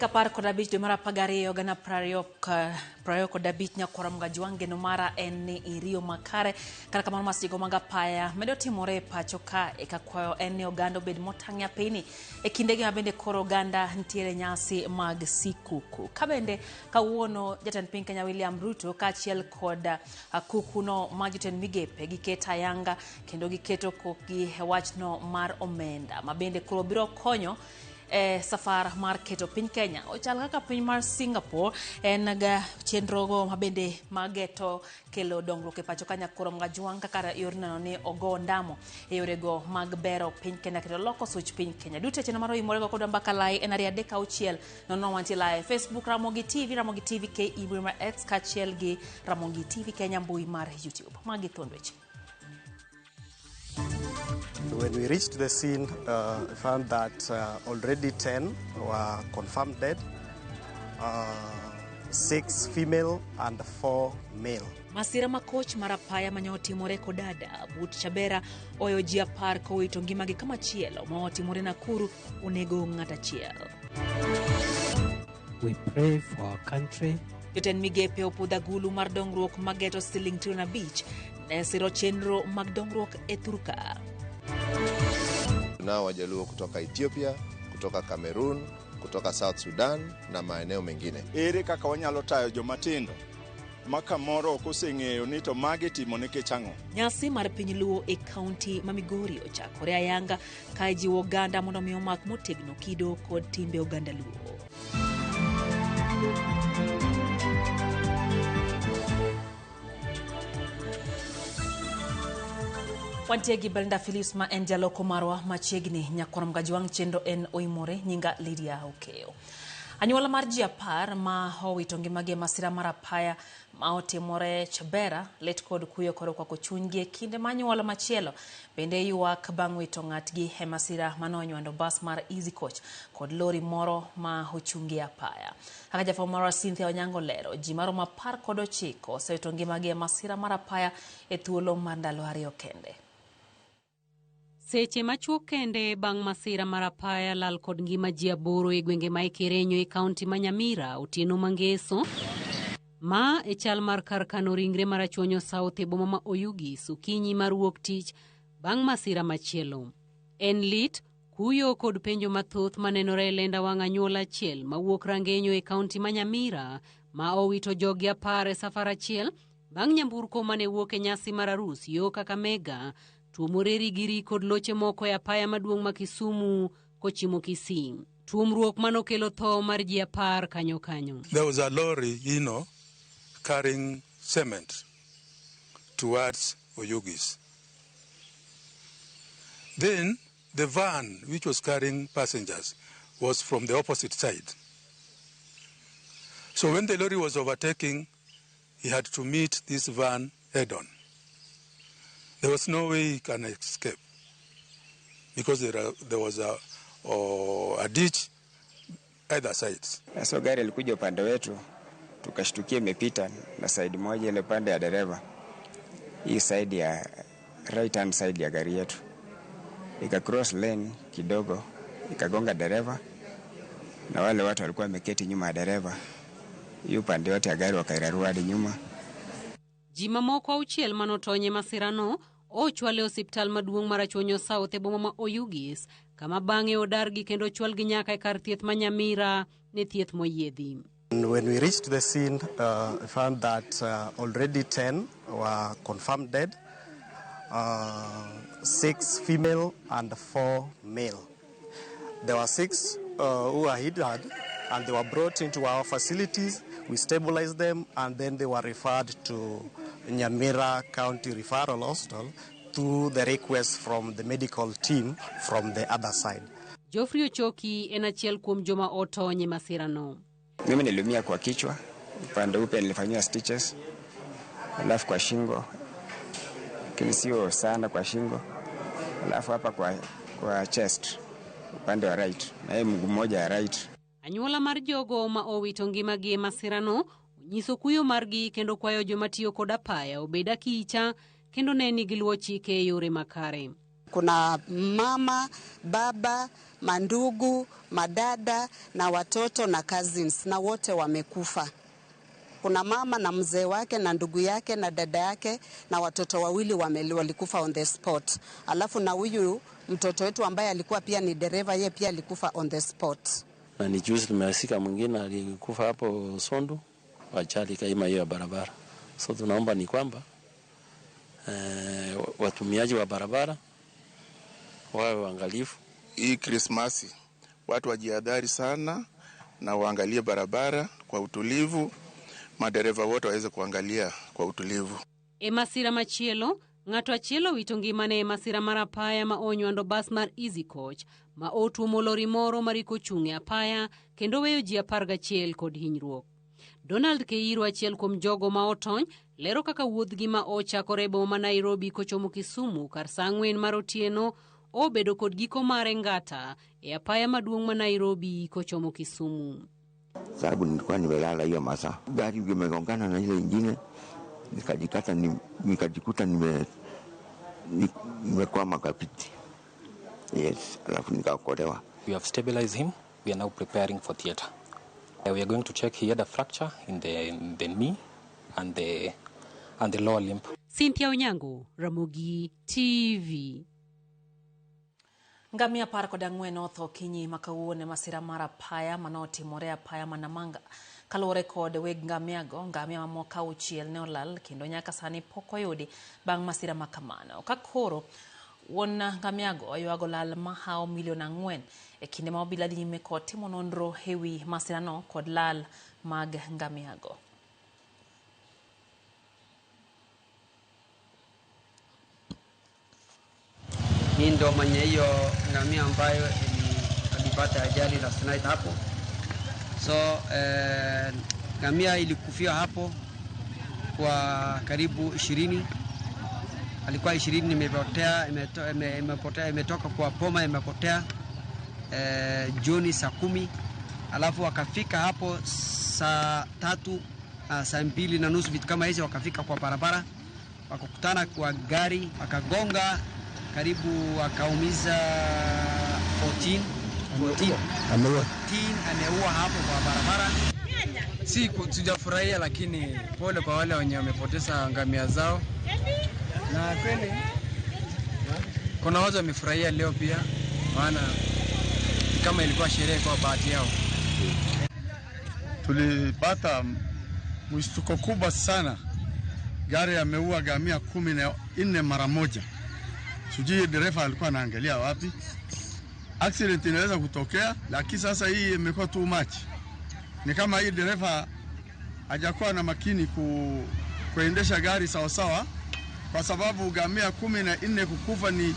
Tarik 15 dwe mar 12 gana 25 nyakwara Mgajwang' geno mara en ni iriyo makare. Kata kamano masigo mag apaya medo timore e pacho ka eka kwayo en ni oganda obed motang' e apeyni e kindegi ma bende koro oganda nitiere nyasi mag sikuku. Ka bende kawuono jatend piny Kenya William Ruto kaachiel kod kukuno mag jotend migepe giketo ayanga kendo giketo kokgi e wachno mar omenda ma bende koro biro konyo e safar mar keto piny Kenya ochal kaka piny mar Singapore en ga chenrogo mabende mageto kelo dongruok e pacho ka Nyakoro Mgajwang' kaka yor neno ni ogo ondamo e yorego mag bero piny Kenya kendo loko such piny Kenya. Duto e chenro mar oimorego kodwa mbaka lai en 236 nono wantie live Facebook Ramogi TV, Ramogi TV KE mbui mar X kaachiel gi Ramogi TV Kenya mbui mar YouTube. Magi thuond weche. When we reached the scene, we found that already 10 were confirmed dead, 6 female and 4 male. Masira makoch mar apaya mane otimore Kodada but Chabera oyo ji 10 kowito ngimagi kamachielo ma otimore Nakuru onego ng'at achiel. We pray for our country. Jotend migepe opudho agulu mar dongruok mageto siling trilion 5 ne siro chenro mag dongruok e Turka. Tunao Wajaluo kutoka Ethiopia, kutoka Cameroon, kutoka South Sudan na maeneo mengine. Ere kaka wanyalo tayo jomatindo ma kamoro ok oseng'eyo ni to magi timo nikech ang'o? Nyasi mar piny Luo e kaunti ma Migori ochakore ayanga ka ijiwo oganda mondo mi omak motegno kido kod timbe oganda Luo. Wantie gi Belinda Phillips ma en jaloko marwa machiegni. Nyakwar Mgajwang' chenro en oimore, nyinga Lydia Okeyo. Anyuola mar ji 10 ma owito ngimagi e masira mar apaya ma otimore Chabera, lit kod kuyo koro okwako chunygi e kinde ma anyuola machielo bende ywak bang' wito ng'atgi e masira mane onywando bas mar Easy Coach kod lori moro ma ochungi e apaya. Kaka jafwambo marwa Cynthia Onyango lero, ji maromo 19 osewito ngimagi e masira mar apaya e thuolo mar ndalo 2 kende. Seche machuok kende bang' masira mar apaya lal kod ngima ji 8 e gwenge ma Ekerenyo e kaunti ma Nyamira otieno mangeso. Ma e chal mar kar kano ringre mar Achuonyo South e boma ma Oyugis okinyi mar wuok tich bang' masira machielo. En lit, kuyo kod penjo mathoth manenore e lenda wang' anyuola achiel mawuok Rangenyo e kaunti ma Nyamira ma owito jogi 10 e safar achiel bang' nyamburko mane wuok e nyasi mar arus yo Kakamega tuomore rigiri kod loche moko e apaya maduong' ma Kisumu kochimo Kisii. Tuomruok manokelo tho mar ji 10 kanyo kanyo. There was a lorry, carrying cement towards Oyugis. Then the van which was carrying passengers was from the opposite side. So when the lorry was overtaking, he had to meet this van head on. There was no way he can escape because there was a ditch either sides. Na so gari ilikuja upande wetu, tukashtukia imepita na side moja ile upande ya dereva. Hii side ya right hand side ya gari yetu. Ika cross lane kidogo, ikagonga dereva na wale watu walikuwa wameketi nyuma ya dereva. Hii upande yote ya gari wakairarua hadi nyuma. Ji mamoko 6 manotony e masirano ochwal e osiptal maduong' mar Achuonyo South e boma ma Oyugis, kama bang'e odargi kendo ochwalgi nyaka e kar thieth ma Nyamira ne thieth moyiedhi. When we reached the scene, we found that already 10 were confirmed dead, 6 female and 4 male. There were 6 who were injured and they were brought into our facilities. We stabilized them and then they were referred to Nyamira County Referral Hospital through the request from the medical team from the other side. Geoffrey Ochoki en achiel kuom joma otony e masirano. Mimi niliumia kwa kichwa, upande upe nilifanyiwa stitches, alafu kwa shingo, lakini sio sana kwa shingo, alafu hapa kwa chest, upande wa right, na yeye mguu mmoja ya right. Anyuola mar jogo ma owito ngimagi e masirano onyiso kuyo margi kendo kwayo joma tiyo kod apaya obed akicha kendo ne ni giluwo chike e yore makare. Kuna mama, baba Mandugu, madada na watoto na cousins na wote wamekufa. Kuna mama na mzee wake na ndugu yake na dada yake na watoto wawili walikufa on the spot. Alafu na huyu mtoto wetu ambaye alikuwa pia ni dereva, ye pia alikufa on the spot. Na ni juzi tumesika mwingine alikufa hapo Sondu, ajali kaima hiyo ya barabara. So tunaomba ni kwamba watumiaji wa barabara wawe waangalifu. Hii Krismasi watu wajihadhari sana na waangalie barabara kwa utulivu, madereva wote waweze kuangalia kwa utulivu. E masira machielo, ng'ato achiel owito ngimane e masira mar apaya ma onywando bas mar Easy Coach ma otuomo lori moro mariko chung' e apaya kendo weyo ji 11 kod hinyruok. Donald Keiro, achiel kuom jogo ma otony, lero kaka wuodhgi ma ochakore e boma ma Nairobi kochomo Kisumu kar saa 4 mar otieno obedo kod giko mare ngata e apaya maduong' ma Nairobi kochomo Kisumu. Sababu nilikuwa nimelala hiyo masaa, gari imegongana na ile ingine, nikajikuta nimekwama kapiti. Yes, alafu nikaokolewa. We have stabilized him. We are now preparing for theater. We are going to check he had a fracture in the knee and the lower limb. Cynthia Onyango, Ramogi TV. Ngamia 14 notho okinyi ma kawuono e masira mar apaya manotimore apaya ma Namanga. Kaluwore kod weg ngamiago, ngamia mamoko 6 ne olal kendo nyaka sani pok oyudi bang' masira ma kamano. Ka koro wuon ngamiago oywago lal mahawo milion 4 e kinde ma obila dhi nyime kod timo nonro ewi masirano kod lal mag ngamiago. Hii ndo mwenye hiyo ngamia ambayo alipata ajali last night hapo. So ngamia ilikufia hapo kwa karibu 20. Alikuwa 20 imepotea, imetoka kwa poma imepotea jioni saa 10. Alafu wakafika hapo saa 3, saa 2:30 vitu kama hizo, wakafika kwa barabara, wakakutana kwa gari, wakagonga karibu akaumiza 14 ameua hapo kwa barabara. Si sijafurahia, lakini pole kwa wale wenye wamepoteza ngamia zao. Na kweli kuna watu wamefurahia leo pia, maana kama ilikuwa sherehe kwa bahati yao. Tulipata mshtuko kubwa sana. Gari ameua ngamia 14 mara moja. Sijui dereva alikuwa anaangalia wapi. Accident inaweza kutokea, lakini sasa hii imekuwa too much. Ni kama hii dereva hajakuwa na makini kuendesha gari sawa sawa, kwa sababu ngamia 14 kukufa ni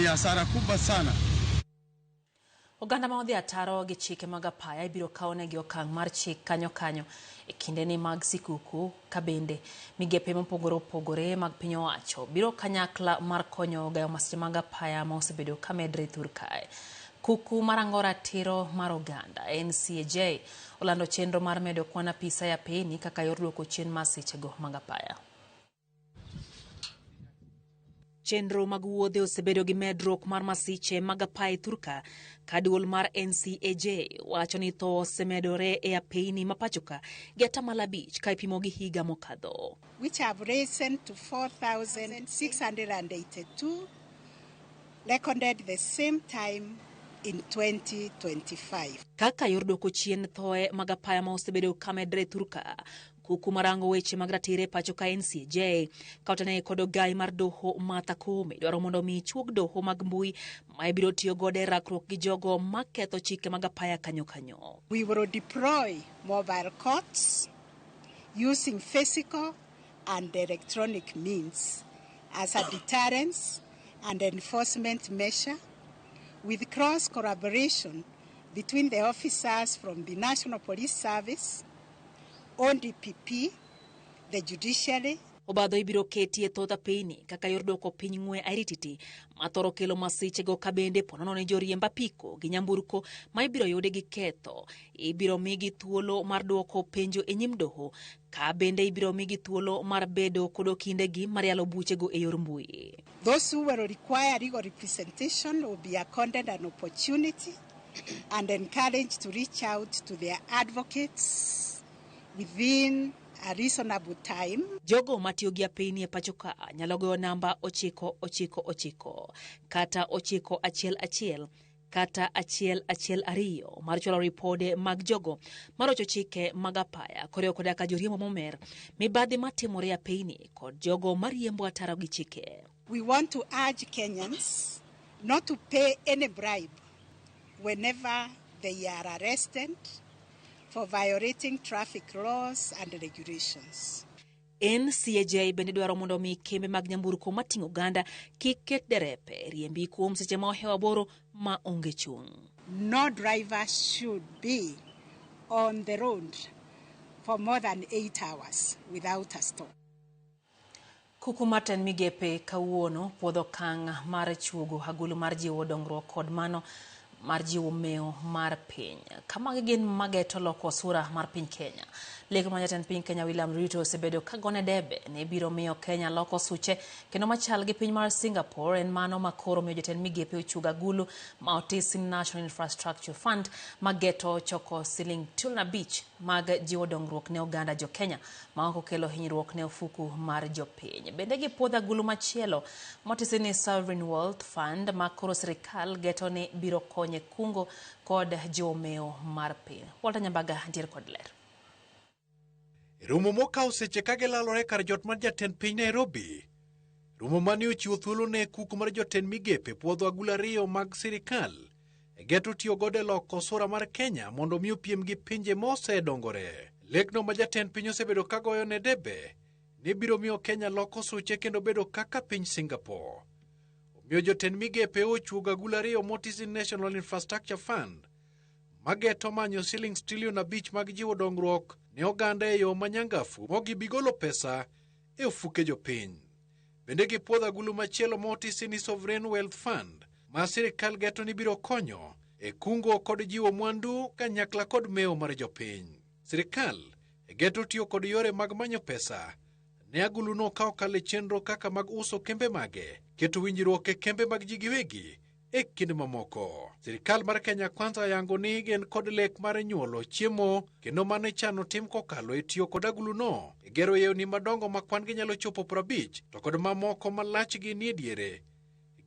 hasara kubwa sana. Oganda ma odhi ataro gi chike mag apaya ibiro kawnegi okang' mar chik kanyo kanyo e kindeni mag sikuku, ka bende migepe mopogore opogore mag piny owacho biro kanyakla mar konyo gayo masiche mag apaya ma osebedo ka medre thur kae. Kuku marango ratiro mar oganda NCAJ olando chenro mar medo kwan apisa ya piny kaka yor duoko chien masichego mag apaya. Chenro mag wuodhe osebedo gi medruok mar masiche mag apaya e thurka ka duol mar NCAJ wacho ni tho osemedore e apeyni ma pachoka gi 5% ka ipimo gi higa mokadho, which have risen to 4,682 recorded the same time in 2025. Kaka yor duoko chien thoe mag apaya ma osebedo ka medre thurka, kuku marango weche mag ratiro e pacho ka NCAJ kaotene kod ogai mar doho Martha Koome dwaro mondo mi chuog doho mag mbui ma ibiro tiyo godo e rakruok gi jogo maketho chike mag apaya kanyo kanyo. We will deploy mobile courts using physical and electronic means as a deterrence and enforcement measure, with cross collaboration between the officers from the National Police Service, ODPP, the judiciary, Obadho ibiro keti e thoth apeyni kaka yor duoko piny ng'we airititi ma thoro kelo masichego ka bende ponono ni joriemb apiko gi nyamburko ma ibiro yudi gi ketho ibiro migi thuolo mar duoko penjo e nyim doho ka bende ibiro migi thuolo mar bedo kod okindegi mar yalo buchego e yor mbui. Those who will require legal representation will be accorded an opportunity and encouraged to reach out to their advocates within a reasonable time. Jogo matiyo gi apeyni e pacho ka nyalo goyo namba 999 kata 911 kata 112 mar chwalo ripode mag jogo marocho chike mag apaya koriwo koda ka joriembo momer, mibadhi matimore e apeyni kod jogo mariembo ataro gi chike. We want to urge Kenyans not to pay any bribe whenever they are arrested for violating traffic laws and regulations. NCAJ bende dwaro mondo omi kembe mag nyamburko mating'o oganda kik ket derepe riembi kuom seche ma ohewo aboro ma onge chung'. No driver should be on the road for more than 8 hours without a stop. Kuku mar tend migepe kawuono puodho okang' mar chuogo agulu mar jiwo dongruok kod mano mar jiwo mewo mar piny. Kamagi gin mageto loko sura mar piny Kenya. Lek ma jatend piny Kenya William Ruto osebedo ka gone debe ni biro miyo Kenya loko suche kendo machal gi piny mar Singapore en mano ma koro miyo jotend migepe ochuogo agulu ma otisi National Infrastructure Fund mageto choko siling trilion 5 mag jiwo dongruok ne oganda jo Kenya ma ok okelo hinyruok ne ofuku mar jopiny. Bende gipuodho agulu machielo motisi ni Sovereign Wealth Fund ma koro sirikal geto ni biro konyo e kungo kod jiwo mewo mar piny. Walter Nyambaga ntiere kod ler. Romo mokawo seche ka gilalore kar jot mar jatend piny Nairobi. Romo mane ochiwo thuolo ne kuku mar jotend migepe puodho agulu 2 mag sirikal e geto tiyo godo e loko sura mar Kenya mondo mi opiem gi pinje mosedongore. Lekno ma jatend piny osebedo ka goyo ne debe ni biro miyo Kenya loko suche kendo bedo kaka piny Singapore. Omiyo jotend migepe ochuogo agulu 2 motisi National Infrastructure Fund mageto manyo siling trilion 5 mag jiwo dongruok ne oganda e yo manyangafu mogibigolo pesa e ofuke jopiny. Bende gipuodho agulu machielo motisi ni Sovereign Wealth Fund ma sirikal geto ni biro konyo e kungo kod jiwo mwandu kanyakla kod mewo mar jopiny. Sirikal e geto tiyo kod yore mag manyo pesa ne aguluno ka okalo e chenro kaka mag uso kembe mage, keto winjruok e kembe mag ji giwegi e kind mamoko. Sirikal mar Kenya Kwanza yango ni gin kod lek mar nyuolo chiemo kendo mano ichano tim kokalo e tiyo kod aguluno e gero yewni madongo ma kwan gi nyalo chopo 50 to kod mamoko ma lachgi nie diere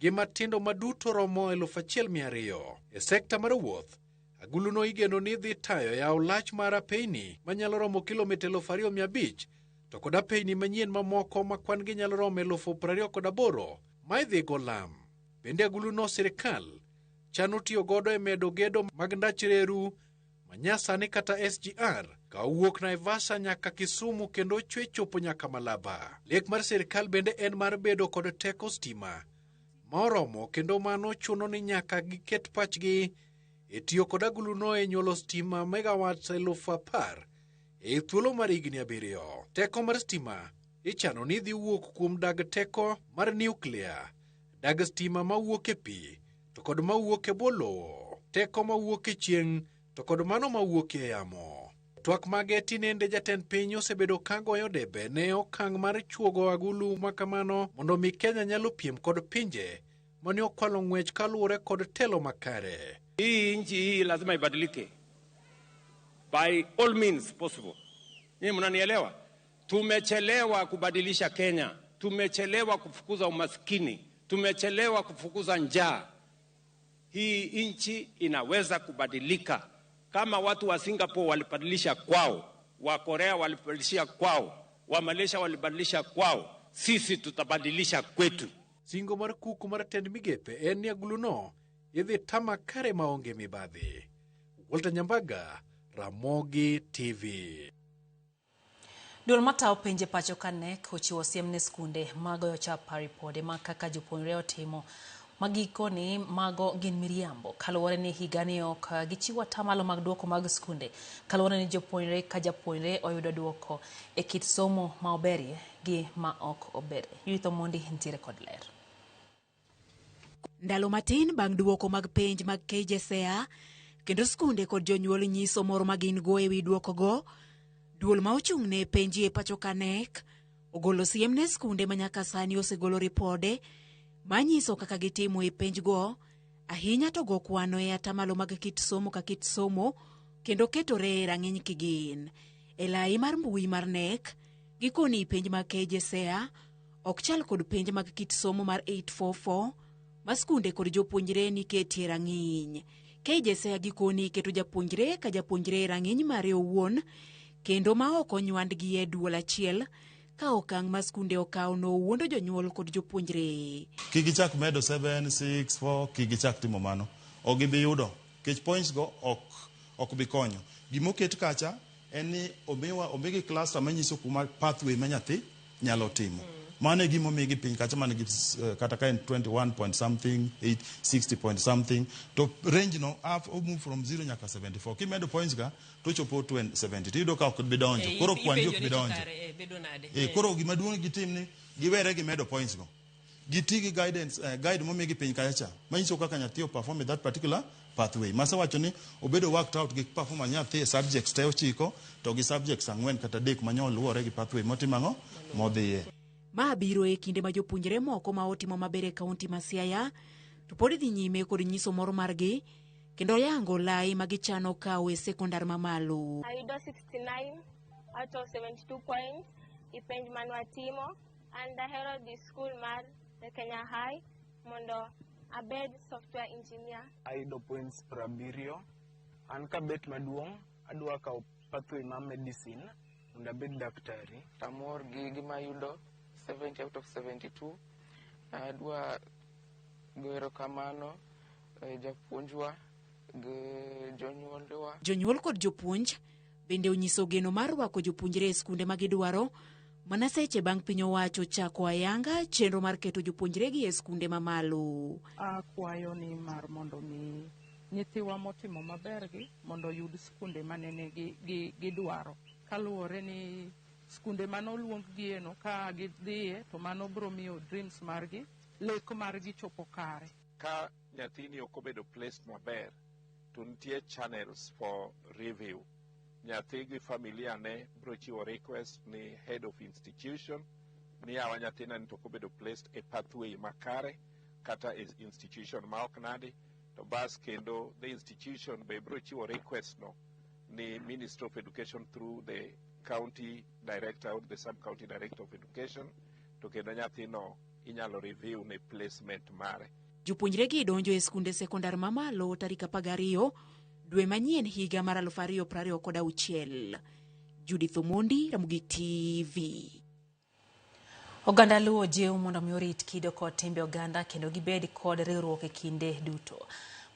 gi matindo maduto romo 1200. E sekta mar wuoth, aguluno igeno ni dhi tayo yawo lach mar apeyni manyalo romo kilomita 2500 to kod apeyni manyien mamoko ma kwan gi nyalo romo 28,000 ma idhi go lam. Bende aguluno sirikal chano tiyo godo e medo gedo mag ndach reru manyasani kata SGR ka owuok Naivasha nyaka Kisumu kendo chwe chopo nyaka Malaba. Lek mar sirikal bende en mar bedo kod teko stima ma oromo kendo mano chuno ni nyaka giket pachgi e tiyo kod aguluno e nyuolo stima megawatts 10,000 e thuolo mar higni 7. Teko mar stima ichano ni dhi wuok kuom dag teko mar nuklia, dag stima mawuok e pi to kod mawuok e bwo lowo, teko mawuok e chieng' to kod mano mawuok e yamo. Twak mage tinende jatend piny osebedo ka goyo debe ne okang' mar chuogo agulu makamano mondo mi Kenya nyalo piem kod pinje mane okwalo ng'wech kaluwore kod telo makare. Hii nchi hii lazima ibadilike by all means possible. Nyinyi mnanielewa? Tumechelewa kubadilisha Kenya, tumechelewa kufukuza umaskini, tumechelewa kufukuza njaa. Hii nchi inaweza kubadilika. Kama watu wa Singapore walibadilisha kwao, wa Korea walibadilisha kwao, wa Malaysia walibadilisha kwao, sisi tutabadilisha kwetu. Singo mar kuku mar tend migepe en ni aguluno idhi tama kare maonge mibadhi. Walter Nyambaga, Ramogi TV. Duol matayo penje pacho ka KNEC ochiwo siem ne skunde magoyo chapa ripode ma kaka jopuonjre otimo Magiko ni mago gin miriambo kaluwore ni higani ok gichiwo atamalo mag duoko mag skunde kaluwore ni jopuonjre ka japuonjre oyudo duoko e kit somo ma oberie gi ma ok oberie. Judith Omondi nitiere kod ler. Ndalo matin bang' duoko mag penj mag KJSEA kendo skunde kod jonyuol nyiso mor ma gin go ewi duokogo, duol ma ochung' ne penj e pacho ka KNEC ogolo siem ne skunde ma nyaka sani osegolo ripode manyiso kaka gitimo e penjgo, ahinya to go kwano e atamalo mag kit somo ka kit somo kendo ketore e rang'iny kigin. E lai mar mbui mar KNEC, gikoni penj mag KJSEA ok chal kod penj mag kit somo mar 844 ma skunde kod jopuonjre niketie rang'iny. KJSEA gikoni keto japuonjre ka japuonjre e rang'iny mare owuon kendo ma ok onywandgi e duol achiel ka okang' ma skunde okawo no wuondo jonyuol kod jopuonjre. Kik gichak medo 7, 6, 4, kik gichak timo mano. Ok gibi yudo, nikech points go ok bi konyo. Gimoket kacha en ni omigi cluster manyiso kuma pathway ma nyathi nyalo timo. Mano e gima omigi piny kacha man gi kata ka en 21 point something, 8, 60 point something, to range no up move from 0 nyaka 74. Kimedo points ga to chopo 70, tiyudo ka ok bi donjo. Koro kwan ji ok bi donjo. Koro gima duong' gitim ni giwere gi medo points go. Giti gi guidance, guide momigi piny kacha cha manyiso kaka nyathi o perform in that particular pathway. Masewacho ni obedo worked out gi performance nyathi e subjects te 9 to gi subjects 4 kata 3 manyo luwore gi pathway motimo ang'o modhiye. Ma biro e kinde ma jopuonjre moko ma otimo maber e kaunti ma Siaya to pod dhi nyime kod nyiso mor margi kendo yango lai ma gichano kawo e sekondar mamalo. Ayudo 69 out of 72 points e penj manwatimo and ahero dhi school mar Kenya High mondo abed software engineer. Ayudo points 70. An kabet maduong' adwa kawo pathway mar medicine mondo abed daktari. Amor gi gima ayudo 70 out of 72. Adwa goyo erokamano japuonjwa gi jonyuolwa. Jonyuol kod jopuonj bende onyiso geno mar rwako jopuonjre e skunde ma gidwaro mana seche bang' piny owacho chako ayanga chenro mar keto jopuonjregi e skunde mamalo. Akwayo ni mar mondo mi nyithiwa motimo maber gi mondo oyud skunde manene gidwaro kaluwore ni skunde mane oluong ka gidhiye to mano biro miyo dreams margi, lek margi chopo kare. Ka nyathini ok obedo placed maber to nitie channels for review. Nyathi gi familia ne biro chiwo request ni head of institution ni yawa nyathina ni to ok obedo placed e pathway makare kata e institution ma ok nadi, to bas kendo the institution be biro chiwo request no ni Ministry of Education through the county director or the sub-county director of education, to kendo nyathino inyalo review ne placement mare. Jopuonjre gi donjo e skunde sekondar mamalo tarik 12 dwe manyien higa mar 2026. Judith Omondi, Ramogi TV. Oganda Luo jiw mondo mi orit kido kod timbe oganda kendo gibed kod riwruok e kinde duto.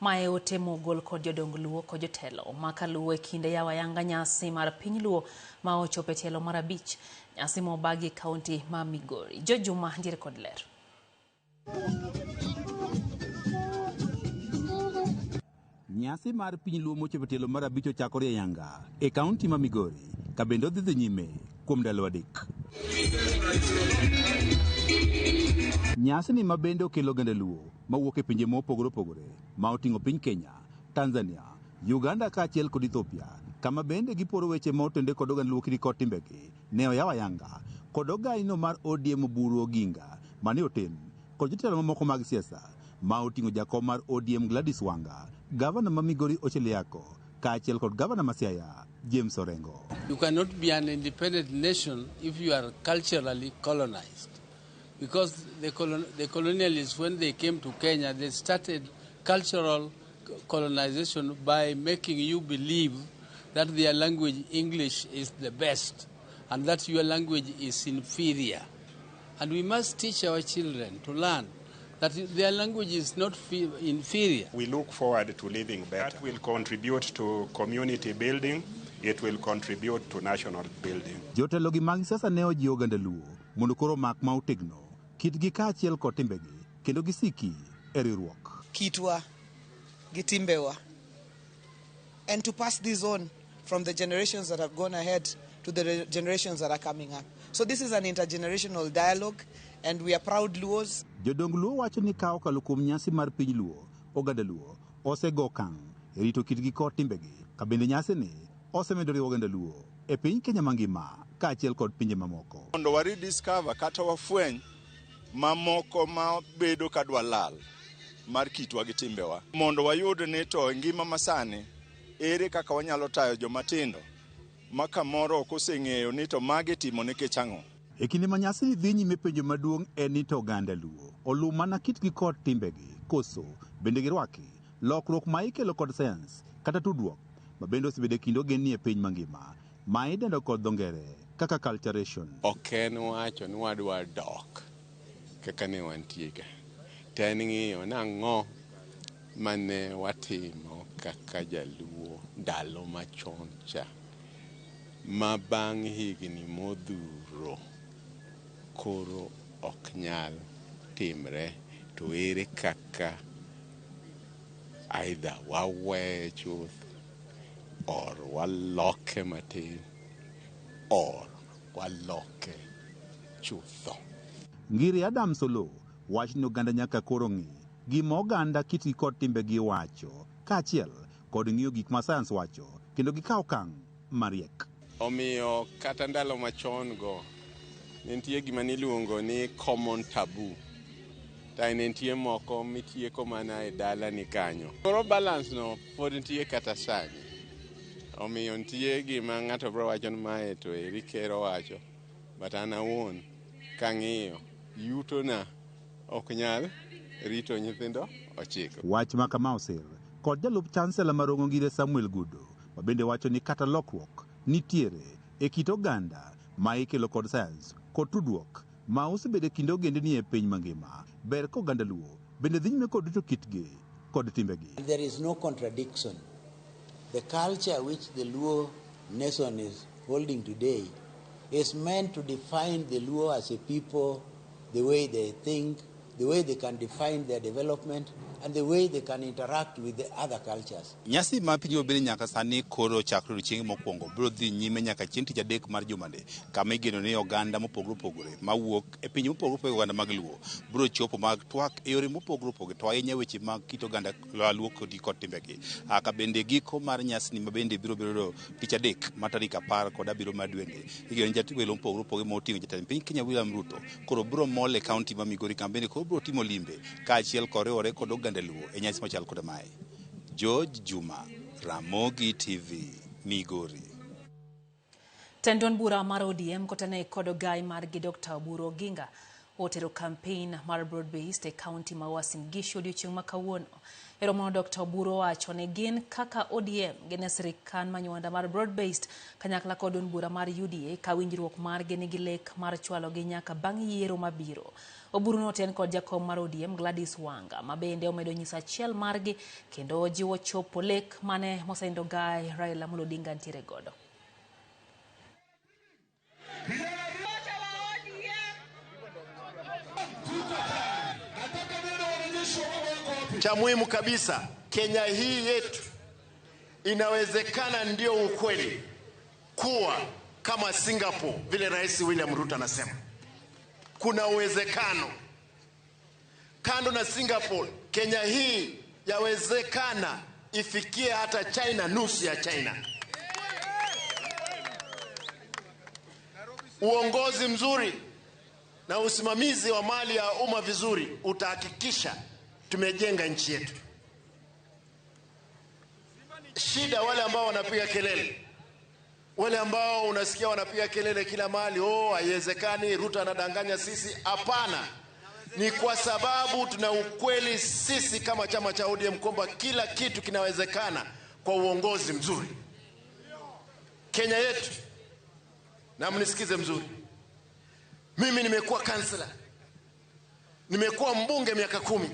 Mae ote mogol kod jodong Luo kod jotelo ma kaluwo e kinde yawo ayanga nyasi mar piny Luo ma ochopo e tielo mar 5, nyasi mobagi e kaunti ma Migori. George Juma nitiere kod ler. Nyasi mar piny Luo mochopo e tielo mar 5 ochakore ayanga e kaunti ma Migori ka bende odhi dhi nyime kuom ndalo 3. Nyasi ni ma bende okelo oganda Luo mawuok e pinje mopogore opogore ma oting'o piny Kenya, Tanzania, Uganda kaachiel kod Ethiopia, kama bende giporo weche ma otende kod oganda Luo kod timbegi ne oyaw ayanga kod ogaino mar ODM Oburu Oginga mane otem kod jotelo mamoko mag siasa ma oting'o jakom mar ODM Gladys Wanga, gavana ma Migori Ochieng Yako kaachiel kod gavana ma Siaya James Orengo. You cannot be an independent nation if you are culturally colonized. Because the colonialists, when they came to Kenya, they started cultural colonization by making you believe that their language, English, is the best and that your language is inferior. And we must teach our children to learn that their language is not inferior. We look forward to living better. That will contribute to community building. It will contribute to national building. Jotelo gi mag siasa ne ojiwo oganda Luo mondo koro mak ma otegno kitgi kaachiel kod timbegi kendo gisiki e riwruok. Kitwa gi timbewa, and to pass this on from the generations that have gone ahead to the generations that are coming up. So this is an intergenerational dialogue, and we are proud Luos. Jodong Luo wacho ni ka okalo kuom nyasi mar piny Luo, oganda Luo osego okang' e rito kitgi kod timbegi, ka bende nyasini osemedo riwo oganda Luo e piny Kenya mangima kaachiel kod pinje mamoko. Mondo wa rediscover kata wafweny mamoko ma bedo kadwa lal mar kitwa gi timbewa, mondo wayud ni to e ngima masani ere kaka wanyalo tayo joma tindo ma kamoro ok oseng'eyo ni to magi timo nikech ang'o. E kinde ma nyasini dhi nyime, penjo maduong' en ni to oganda Luo oluw mana kitgi kod timbegi, koso bende girwaki lokruok ma ikelo kod sayans kata tudruok ma bende osebedo e kind ogendni e piny mangima ma idendo kod dho ngere kaka culturation. Ok en wacho ni wadwa dok kaka ne wantie ka, to en ng'iyo nang'o mane watimo kaka jaluo ndalo machon cha, ma bang' higni modhuro koro ok nyal timre, to ere kaka either waweye chuth or waloke matin or waloke chutho. Ngiri Adams Oloo wacho ni oganda nyaka koro ng'i gima oganda kitgi kod timbegi wacho, kaachiel kod ng'iyo gik ma sayans wacho kendo gikaw okang' mariek. Omiyo kata ndalo machon go ne nitie gima niluongo ni common taboo, to ne nitie moko mitieko mana e dalani kanyo. Koro balance no pod nitie kata sani. Omiyo nitie gima ng'ato biro wacho ni mae to eri ker owacho, but an awuon kang'iyo yutona ok nyal rito nyithindo 9. Wach ma kama osir kod jalup chansela mar Rongo Ngire Samuel Gudo, ma bende wacho ni kata lokruok nitiere e kit oganda ma ikelo kod sayans kod tudruok ma osebedo e kind ogendni e piny mangima, ber ka oganda Luo bende dhi nyime kod rito kitgi kod timbegi. There is no contradiction. The culture which the Luo nation is holding today is meant to define the Luo as a people, the way they think, the way they can define their development, and the way they can interact with the other cultures. Nyasi ma piny bende nyaka sani koro chakre odiochienge mokwongo biro dhi nyime nyaka chieng' tich adek mar jumani, kama igeno ni oganda mopogore opogore mawuok e pinje mopogore opogore oganda mag Luo biro chopo mag twak e yore mopogore opogore, to ahinya weche mag kit oganda Luo kod timbegi. Ka bende giko mar nyasini ma bende biro bedo tich adek ma tarik 17 mar dweni, igeno ni jatelo mopogore opogore moting'o jatend piny Kenya William Ruto koro biro mol e kaunti ma Migori, kama bende koro biro timo limbe kaachiel kod riwore kod oganda Luo e nyasi machal kod mae. George Juma, Ramogi TV, Migori. Tend duond bura mar ODM kotene kod ogai margi Dr. Oburu Oginga otero campaign mar broad based e kaunti ma Uasin Gishu odiochieng' ma kawuono. E romono Dr. Oburu owacho ni gin kaka ODM gin e sirikal manywanda mar broad based kanyakla kod duond bura mar UDA ka winjruok margi nigi lek mar chwalogi nyaka bang' yiero mabiro. Oburu noten kod jakom mar ODM Gladys Wanga ma bende omedo nyiso achiel margi kendo jiwo chopo lek mane mosenindo gai Raila Amolo Odinga ntiere godo. Cha muhimu kabisa, Kenya hii yetu inawezekana, ndio ukweli kuwa kama Singapore, vile Rais William Ruto anasema. Kuna uwezekano. Kando na Singapore, Kenya hii yawezekana ifikie hata China, nusu ya China. Uongozi mzuri na usimamizi wa mali ya umma vizuri utahakikisha tumejenga nchi yetu. Shida wale ambao wanapiga kelele, wale ambao unasikia wanapiga kelele kila mahali, oh, haiwezekani, Ruto anadanganya sisi. Hapana, ni kwa sababu tuna ukweli sisi kama chama cha ODM kwamba kila kitu kinawezekana kwa uongozi mzuri. Kenya yetu, na mnisikize mzuri, mimi nimekuwa kansela, nimekuwa mbunge miaka 10.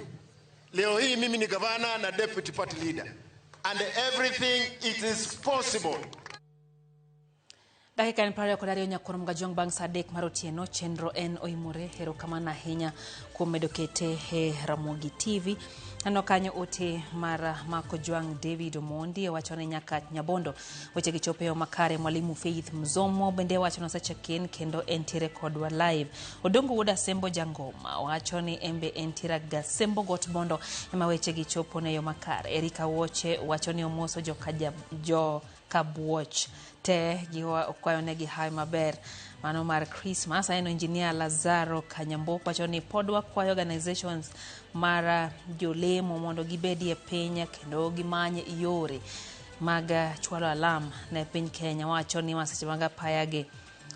Leo hii mimi ni gavana na deputy party leader. And everything it is possible. Dakika en 22 nyakwar Mgajwang' bang' saa 3 mar otieno. Chenro en oimore. Erokamano ahinya kuom medo kete e Ramogi TV. Aneno kanyo ote mar Mark Ojwang' David Omondi wacho ni nyaka Nyabondo weche gi chopo e yo makare. Mwalimu Faith Mzomo bende wacho ni osecheck-in kendo entiere kodwa live. Odongo Wuod Asembo Jangoma wacho ni embe entiere Gasembo Got Bondo ema weche gi chopo ne yo makare. Erika Woche wacho ni omoso joka Kabuoch te gikwayonegi hawi maber mano mar Christmas. Aneno Engineer Lazaro Kanyambo wacho ni pod wakwayo organizations mar jolemo mondo gibedie piny kendo gimany yore mag chwalo alam ne piny Kenya. Wacho ni masiche mag apaya gi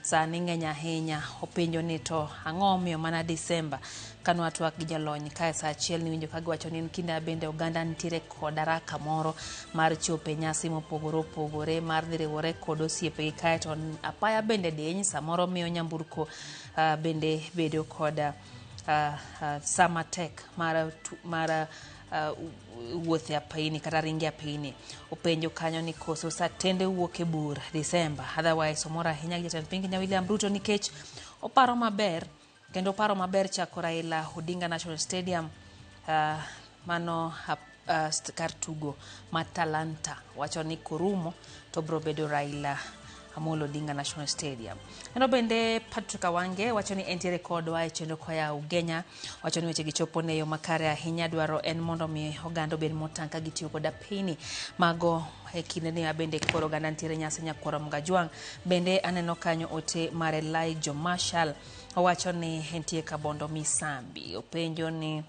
sani ng'eny ahinya. Openjo ni to ang'o omiyo mana Disemba kane watwak gi jalony kae saa 1 niwinjo ka giwacho ni en kinde bende oganda nitiere kod haraka moro mar chopo e nyasi mopogore opogore mar dhi riwore kod osiepegi kae to apaya bende diny samoro miyo nyamburko bende bedo kod saa matek mar wuoth e apayni kata ringo e apayni. Openjo kanyo ni koso satende wuok e bur Disemba. Otherwise omor ahinya gi jatend piny Kenya William Ruto nikech oparo maber kendo oparo maber chako Raila Odinga National Stadium mano kar tugo ma Talanta. Wacho ni korumo to bro bedo Raila Amolo Odinga National Stadium. Neno bende Patrick Awange wacho ni entiere kodwa e chenro koya Ugenya. Wacho ni weche gi chopo ne yo makare ahinya. Dwaro en mondo mi oganda obed motang' ka gitiyo kod apini mago e kinde ni bende koro oganda nitiere nyasi nyakwar Mgajwang'. Bende aneno kanyo ote mar Elijah Marshall owacho ni entie Kabondo Misambi. Openjo ni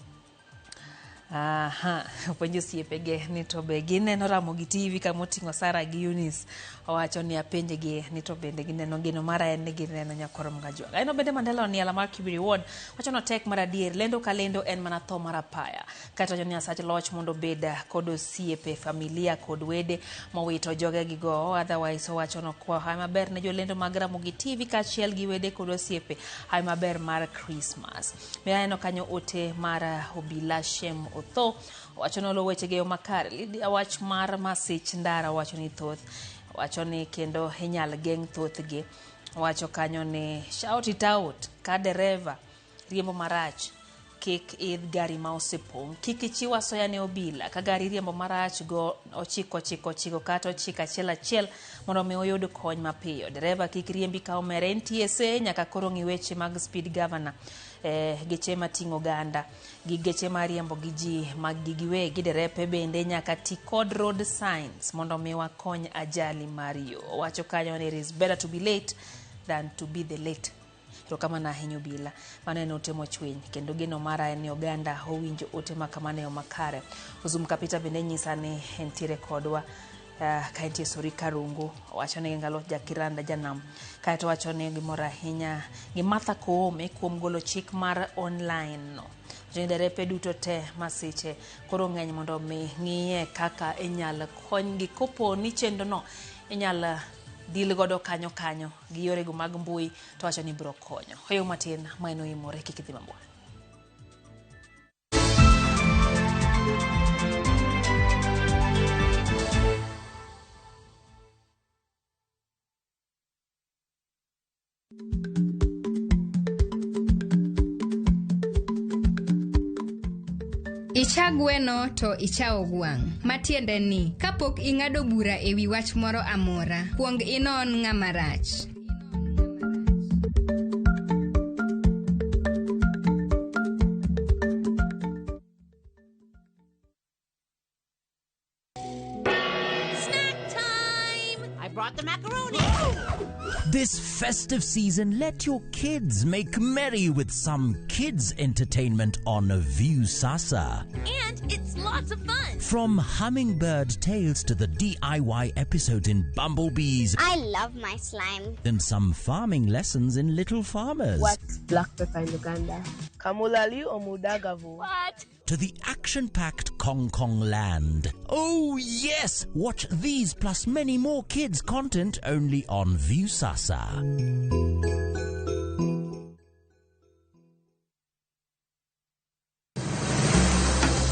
aha, openjo osiepege ni to be gineno Ramogi TV kama oting'o Sarah gi Eunice. Owacho ni apenjgi ni to bende gineno geno mara en ni gineno nyakwar Mgajwang'. Aneno bende Mandela Oniala mar Kibiri Ward wacho ni tek mar adier lendo ka lendo en mana tho mar apaya. Kaeto wacho ni Nyasach loch mondo obed kod osiepe, familia kod wede mowito jogegigo. Otherwise owacho nokwayo hawi maber ne jolendo mag Ramogi TV kaachiel gi wede kod osiepe hawi maber mar Christmas. Be aneno kanyo ote mar Obila Shem Otho wacho ni oluwo wechege yo makare. Lydia wach mar masich ndara wacho ni thoth wacho ni kendo inyal geng' thothgi. Wacho kanyo ni shout it out ka dereva riembo marach kik idh gari ma osepong', kik ichiw asoya ne obila ka gari riembo marach go 9 9 9 kata 9 1 1 mondo mi oyud kony mapiyo. Dereva kik riembi ka omer. NTSA nyaka koro ng'i weche mag speed governor, geche mating'o oganda gi geche mariembo gi ji mag gi giwegi. Derepe bende nyaka ti kod road signs mondo mi wakony ajali mar yo. Owacho kanyo ni it is better to be late than to be the late. Erokamano ahinya obila. Mano en ote mochwiny kendo geno mara en ni oganda owinjo ote ma kamano e yo makare. Ozum Kapita bende nyisa ni entiere kodwa ka entie Sori Karungu. Owacho ni Ngalo Jakiranda Janam. Kaeto owacho ni gimor ahinya gi Martha Koome kuom golo chik mar online no. Wacho ni derepe duto te masiche koro ng'eny mondo mi ng'iye kaka inyal konygi kopo ni chenro no inyal deal godo kanyo kanyo gi yorego mag mbui to wacho ni biro konyo. Oyo matin ma en oimore kik idhi mabor. Icha gweno to icha ogwang'. Matiende ni, kapok ing'ado bura e wi wach moro amora, kuong inon ng'ama rach. Snack time! I brought the macaroni. This festive season, let your kids make merry with some kids entertainment on Viusasa. And it's lots of fun. From Hummingbird Tales to the DIY episodes in Bumblebees. I love my slime. And some farming lessons in Little Farmers. What's black pepper in Uganda? Kamulali omudagavu. What? To the action-packed Kong Kong Land. Oh yes! Watch these plus many more kids content only on Viusasa.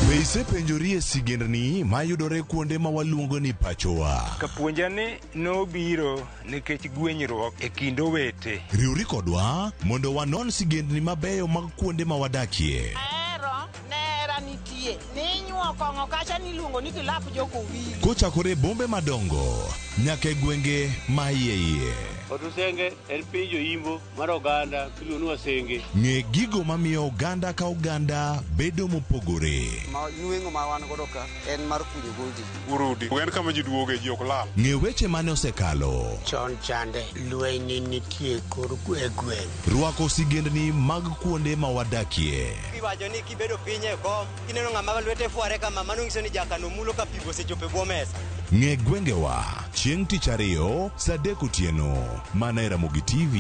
Be Isepenjorie sigendni mayudore kuonde ma waluongo ni pachowa. Kapuonja ni nobiro nikech gwenyruok e kind owete. Riwri kodwa mondo wanon sigendni mabeyo mag kuonde ma wadakie. Ahero nera nitie ninyuo kong'o kacha niluongo ni kilap jokowili. Kochakore e bombe madongo nyaka e gwenge ma iye iye. Otusenge en piny joimbo mar oganda miluongo ni Wasenge. Ng'e gigo mamiyo oganda ka oganda bedo mopogore. Ma nweng'o ma wan godo ka en mar kunyo goldi. Urudi. En kama ji duoge ji ok lal. Ng'e weche mane osekalo. Chon chande lweny ne nitie kor e gweng'. Rwako sigendni mag kuonde ma wadakie. Iwacho ni kibedo piny e kom, kineno ng'ama lwete fware kama, mano nyiso ni jakano mulo ka pi osechopo e bwo mesa. Ng'e gwengewa chieng' tich ariyo saa 3 otieno mana e Ramogi TV.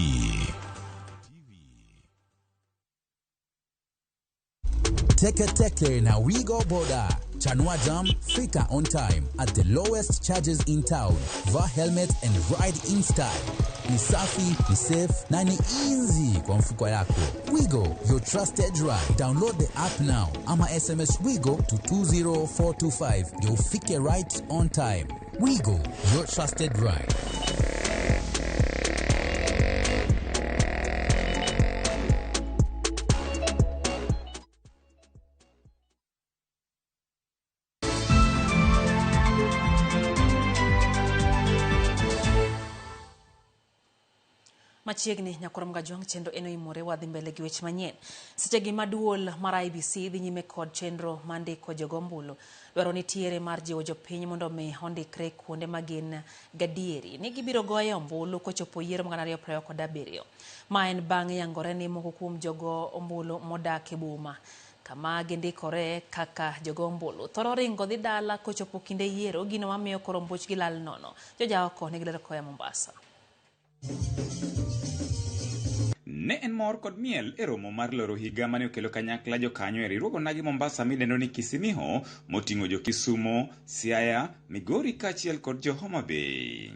Teke Teke na Wigo Boda. Chanua Jam, fika on time at the lowest charges in town. Vaa helmet and ride in style. Ni safi, ni safe na ni easy kwa mfuko yako. Wigo, your trusted ride. Download the app now ama SMS Wigo to 20425 ndio ufike right on time. Wigo, your trusted ride. Machiegni nyakwar Mgajwang' chenro eno imore wadhi mbele gi weche manyien. Seche gi ma duol mar IEBC dhi nyime kod chenro mar ndiko jogo ombulu. Dwaro nitiere mar jiwo jopiny mondo mi ondikre kuonde ma gin gadieri ni gibiro goye ombulu kochopo yiero mag 2027. Ma en bang' yangore ni moko kuom jogo ombulu modak e boma kama gindikore kaka jogo ombulu thoro ringo dhi dala kochopo kinde yiero, gino mamiyo koro ombuchgi lal nono. Jojaoko nigi ler koa Mombasa. Ne en mor kod miel e romo mar loro higa mane okelo kanyakla jokanyo e riwruog onagi Mombasa midendo ni Kisimiho moting'o jo Kisumo, Siaya, Migori kaachiel kod jo Homa Bay.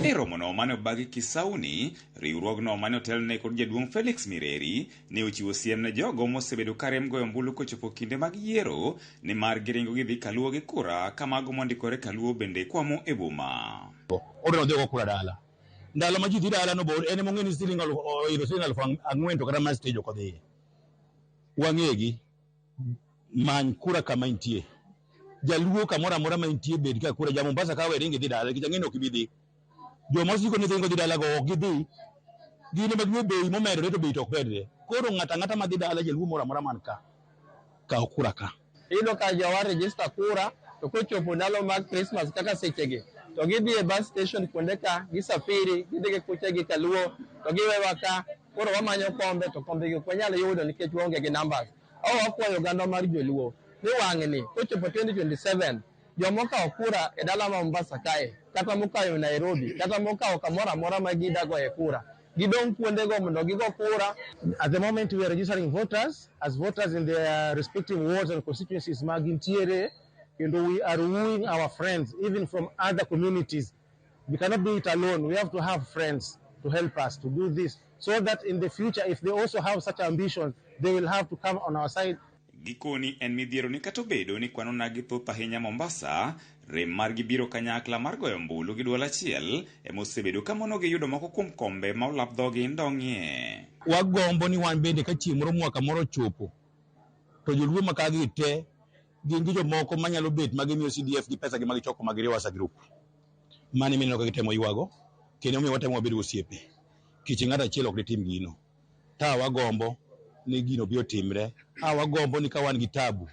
E romono mane obagi Kisauni, riwruogno mane otelne kod jaduong' Felix Mireri ne ochiwo siem ne jogo mosebedo karem goyo ombulu kochopo kinde mag yiero nimar giringo gidhi kaluwo gi kura ka mago mondikore kaluwo bende kwamo e boma. Odwa nodhi ogo kura dala. Ndalo ma ji dhi dala no bo en ema ong'e ni siling oidho siling 4,000 to kata mar stage ok odhiye. Wang'egi, many kura kama intie. Jaluo kamoro amora ma intie bed ka kura. Ja Mombasa ka we ringi dhi dala nikech ang'e ni ok ibi dhi. Joma osiko ni ringo dhi dala go ok gidhi. Gin ema ging'e bei momedore to bei to ok medre. Koro ng'ato ang'ata madhi dala jaluo moro amora man ka, kaw kura ka. Iyudo ka jowa register kura to kochopo ndalo mag Christmas kaka sechegi to gidhi e bus station kuonde ka gisafiri gidhi gi kuchegi kaluo to giwewa ka koro wamanyo kombe to kombe gi ok wanyal yudo nikech waonge gi numbers. Aw wakwayo oganda mar joluo ni wang'ni kochopo 2027 joma okawo kura e dala ma Mombasa kae kata mokawo Nairobi kata mokawo kamoro amora ma gidagoye kura gidong' kuondego mondo gigo kura. At the moment we are registering voters as voters in their respective wards and constituencies ma gintiere, kendo we are wooing our friends even from other communities. We cannot do it alone. We have to have friends to help us to do this so that in the future if they also have such ambition they will have to come on our side. Gikoni en midhiero ni kata obedo ni kwan onagi thoth ahinya Mombasa, rem margi biro kanyakla mar goyo ombulu gi duol achiel ema osebedo ka monogi yudo moko kuom kombe ma olap dhogi ndong'ie. Wagombo ni wan bende ka chieng' moro mwaka moro ochopo to joluo ma kagi te gin gi jomoko manyalo bet ma gimiyo CDF gi pesa gi ma gichoko ma giriwo as a group. Mano ema ineno ka gitemo ywago kendo omiyo watemo wabedo osiepe. Kech ng'ato achiel ok ditim gino. Ta wagombo ni gino bi otimre. A wagombo ni ka wan gi tabu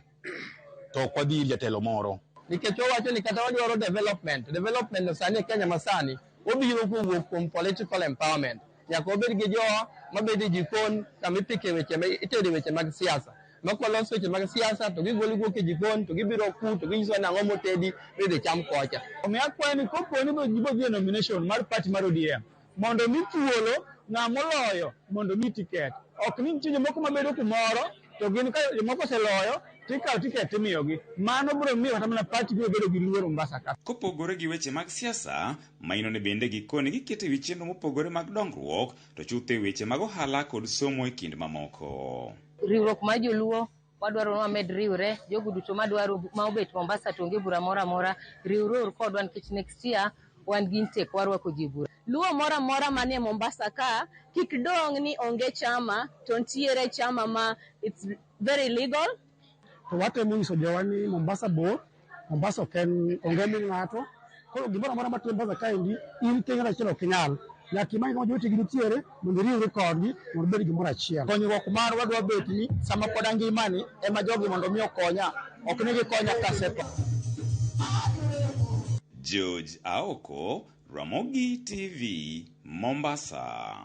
to ok wadhi ir jatelo moro. Nikech wawacho ni kata wadwaro development, development no sani e Kenya masani obiro kowuok kuom political empowerment. Nyaka wabed gi jowa mabedo e jikon kama ipike weche, itede weche mag siasa. Ma kwalos weche mag siasa to gigolo guok e jikon to gibiro ku to ginyisowa ni ang'o motedi midhi cham kocha. Omiyo akwayo ni kopo ni ji dhi e nomination mar party mar ODM mondo mi thuolo ng'ama oloyo mondo mi tiket. Ok ni nitie jomoko mabedo kumoro to gin ka jomoko oseloyo tikawo tiket timiyogi. Mano biro miyo kata mana party biro bedo gi luoro Mombasa ka. Kopogore gi weche mag siasa, maino ne bende gikone giketo e wi chenro mopogore mag dongruok to chutho e weche mag ohala kod somo e kind mamoko. Riwruok mar joluo Wadwaro ni wamed riwre, jogo duto madwaro ma obet Mombasa to onge bura moro amora, riwreuru kodwa nikech next year wan gi intake warwako ji e bura. Luo moro amora manie Mombasa ka kik dong' ni onge chama to ntiere chama ma it's very legal. To watemo nyiso jowa ni Mombasa bor, Mombasa ok en onge min ng'ato. Koro gimoro amora matimore Mombasa kaendi, in king'ato achiel ok inyal. Nyaka imany kama jowetegi nitiere mondo iriwri kodgi mondo ubed gimoro achiel. Konyruok marwa dwa bet ni sama pod angimani ema jogi mondo mi okonya, ok ni gikonya kasetho. George Aoko, Ramogi TV, Mombasa.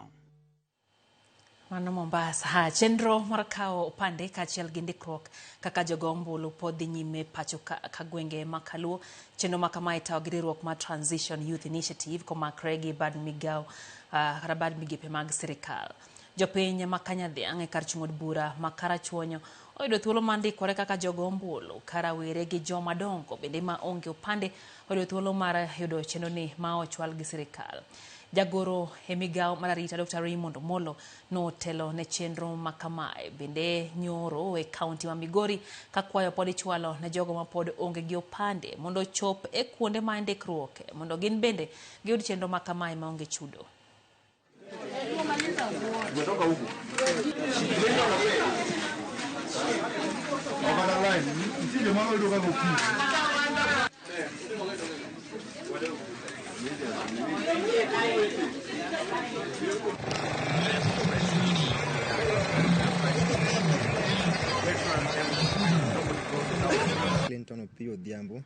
Mano Mombasa. Ha, chenro mar kawo opande kaachiel gi ndikruok kaka jogo ombulu pod dhi nyime pacho ka gwenge ma Kaluo. Chenro ma kama itayo gi riwruok mar Transition Youth Initiative komakre gi bad migawo kata bad migepe mag sirikal. Jopiny ma Kanyadhiang' e kar chung' od bura ma Karachuonyo oyudo thuolo mar ndikore kaka jogo ombulu ka rawere gi joma dongo bende ma onge opande oyudo thuolo mar yudo chenro ni ma ochwal gi sirikal. Jagoro e migawo mar arita Dr. Raymond Omolo notelo ne chenro ma kamae bende nyoro e kaunti ma Migori ka kwayo pod ichwalo ne jogo ma pod onge gi opande mondo ochop e kuonde ma ndikruok mondo gin bende giyud chenro ma kamae maonge chudo. Clinton Opiyo Odhiambo,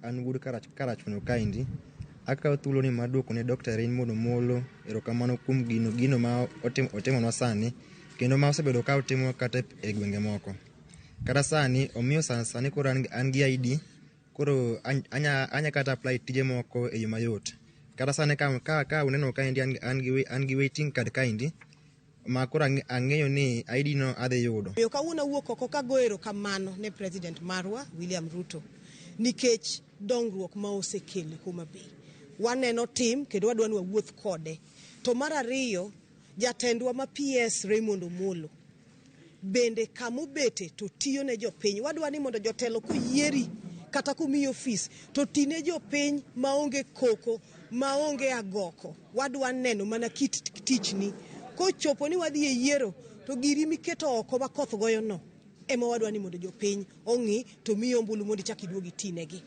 an wuod Karachuonyo kaendi. Akawo thuoloni mar duoko ne Dr. Raymond Omolo erokamano kuom gino ma otimonwa sani kendo ma osebedo ka otimo kata e gwenge moko. Kata sani omiyo sani koro an gi ID koro anya kata apply tije moko e yo mayot. Kata sani ka uneno kaendi an gi waiting card kaendi ma koro ang'eyo ni ID no adhi yudo. Omiyo kawuono awuok oko kago erokamano ne president marwa William Ruto nikech dongruok ma osekelo e Homa Bay. Waneno tim kendo wadwa ni wawuoth kode. To mar ariyo, jatendwa ma PS Raymond Omolo bende kamobete to tiyo ne jopiny. Wadwa ni mondo jotelo koyieri kata komiyi ofis to tine jopiny maonge koko, maonge agoko. Wadwa neno mana kit tichni. Kochopo ni wadhi e yiero to giri miketo oko ma koth goyo no ema wadwa ni mondo jopiny ong'i to miyi ombulu mondo ichak iduog itinegi.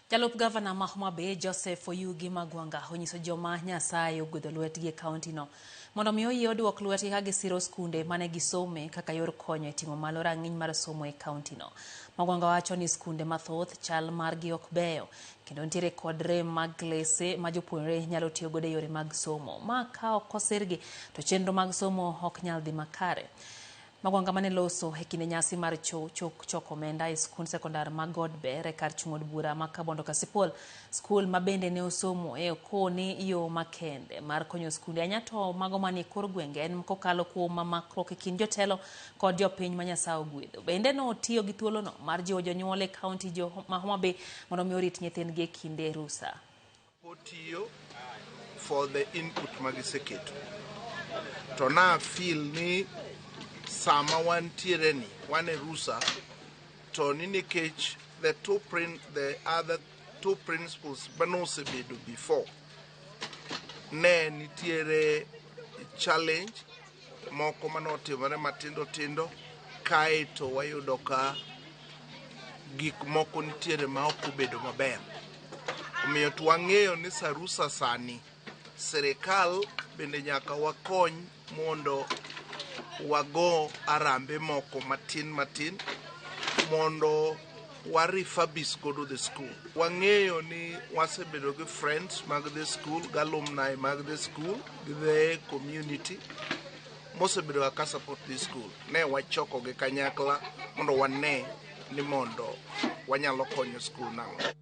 Jalup gavana ma Homa Bay Joseph Oyugi Magwanga onyiso joma Nyasaye ogwedho lwetgi e kaunti no mondo mi oyie oduok lwetgi ka gisiro skunde mane gisome kaka yor konyo e ting'o malo rang'iny mar somo e kaunti no. Magwanga wacho ni skunde mathoth chal margi ok beyo kendo nitiere kod rem mag klese ma jopuonjre nyalo tiyo godo e yore mag somo. Ma ka ok osirgi to chenro mag somo ok nyal dhi makare. Magwanga mane loso e kinde nyasi mar choko omenda e skund sekondar ma Godber e kar chung' od bura ma Kabondo Kasipul, skul ma bende ne osomo e okoni yo makende mar konyo skunde ahinya to mago manie kor gwenge en kokalo kuom makruok e kind jotelo kod jopiny ma Nyasaye ogwedho. Bende notiyo gi thuolono mar jiwo jonyuol e kaunti ma Homa Bay mondo mi orit nyithindgi e kinde rusa. Otiyo for the input magiseketo. To na feel ni sama wantiere ni wan e rusa to ni nikech the other two principles manosebedo before ne nitiere challenge moko manotimore matindo tindo kaeto wayudo ka gik moko nitiere ma ok obedo maber. Omiyo to wang'eyo ni sarusa sani sirikal bende nyaka wakony mondo wago arambe moko matin matin mondo wa refurbish godo the school. Wang'eyo ni wasebedo gi friends mag the school, gi alumni mag the school, gi the community mosebedo ka support the school. Ne wachoko gi kanyakla mondo wane ni mondo wanyalo konyo school nang'o.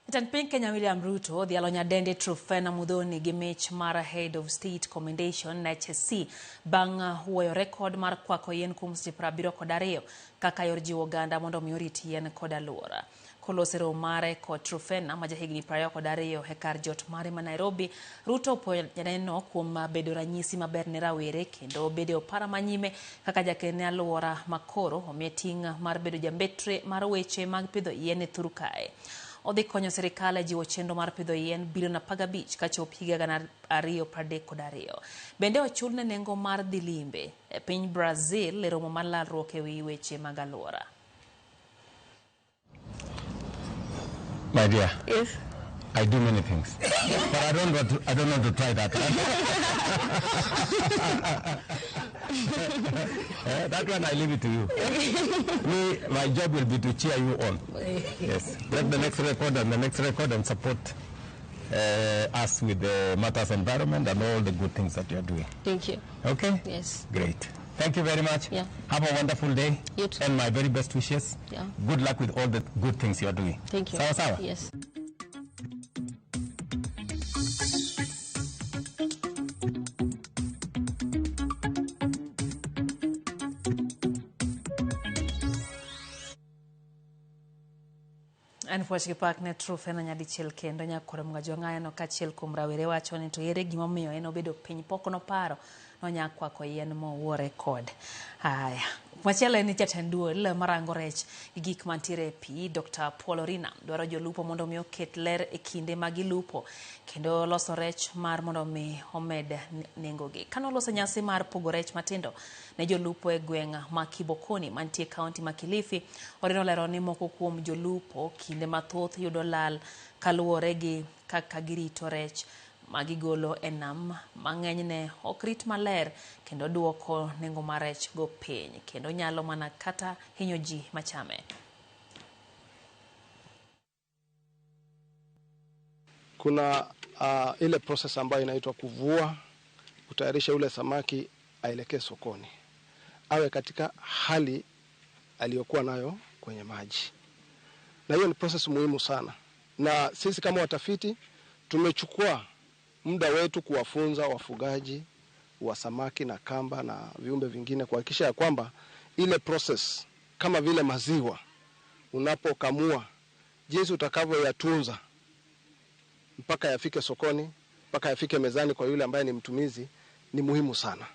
Jatend piny Kenya William Ruto odhialo nyadendi Truphena Muthoni gi mich mar Head of State Commendation HSC bang' wuoyo rekod mar kwako yien kuom seche 72 kaka yor jiwo oganda mondo mi orit yien kod alwora. Kolose romo mare kod Trufena ma jahigni 22 e kar jot mare ma Nairobi, Ruto opuoyo janeno kuom bedo ranyisi maber ne rawere kendo bedo e opara manyime kaka jakend ne alwora makoro omiye ting' mar bedo jambetre mar weche mag pidho yien e thur kae. Odhi konyo sirikal e jiwo chenro mar pidho yien bilion 15 kachop higa 2032. Bende ochulne nengo mar dhi limbe e piny Brazil e romo mar lalruok e wi weche mag alwora. My dear. Yes. I do many things, but I don't want to try that. That one I leave it to you. Me, my job will be to cheer you on. Yes. Break the next record and the next record and support us with the matters environment and all the good things that you are doing. Thank you. Okay? Yes. Great. Thank you very much. Yeah. Have a wonderful day. You too. And my very best wishes. Yeah. Good luck with all the good things you are doing. Thank you. Sawa sawa? Yes. En puoch gi pak ne Trufena nyadichiel kendo nyakoro Mgajwang'ayo kaachiel kuom rawere wacho ni to ere gimomiyo en obedo piny pok noparo nonya kwako yien mowuore kod. Haya. Machielo en ni jatend duol marango rech gi gik mantiere e pi Dr. Paul Orina dwaro jolupo mondo mi oket ler e kinde ma gilupo kendo loso rech mar mondo mi omed nengogi. Kane oloso nyasi mar pogo rech matindo ne jolupo e gweng' ma Kibokoni mantie kaunti ma Kilifi, Orina olero ni moko kuom jolupo kinde mathoth yudo lal kaluwore gi kaka girito rech magigolo e nam mang'enyne ok rit maler kendo duoko nengo mar rech go piny kendo nyalo mana kata hinyo ji machame. Kuna ile process ambayo inaitwa kuvua, kutayarisha ule samaki aelekee sokoni, awe katika hali aliyokuwa nayo kwenye maji, na hiyo ni process muhimu sana, na sisi kama watafiti tumechukua muda wetu kuwafunza wafugaji wa samaki na kamba na viumbe vingine kuhakikisha ya kwamba ile process kama vile maziwa unapokamua, jinsi utakavyoyatunza mpaka yafike sokoni, mpaka yafike mezani kwa yule ambaye ni mtumizi ni muhimu sana.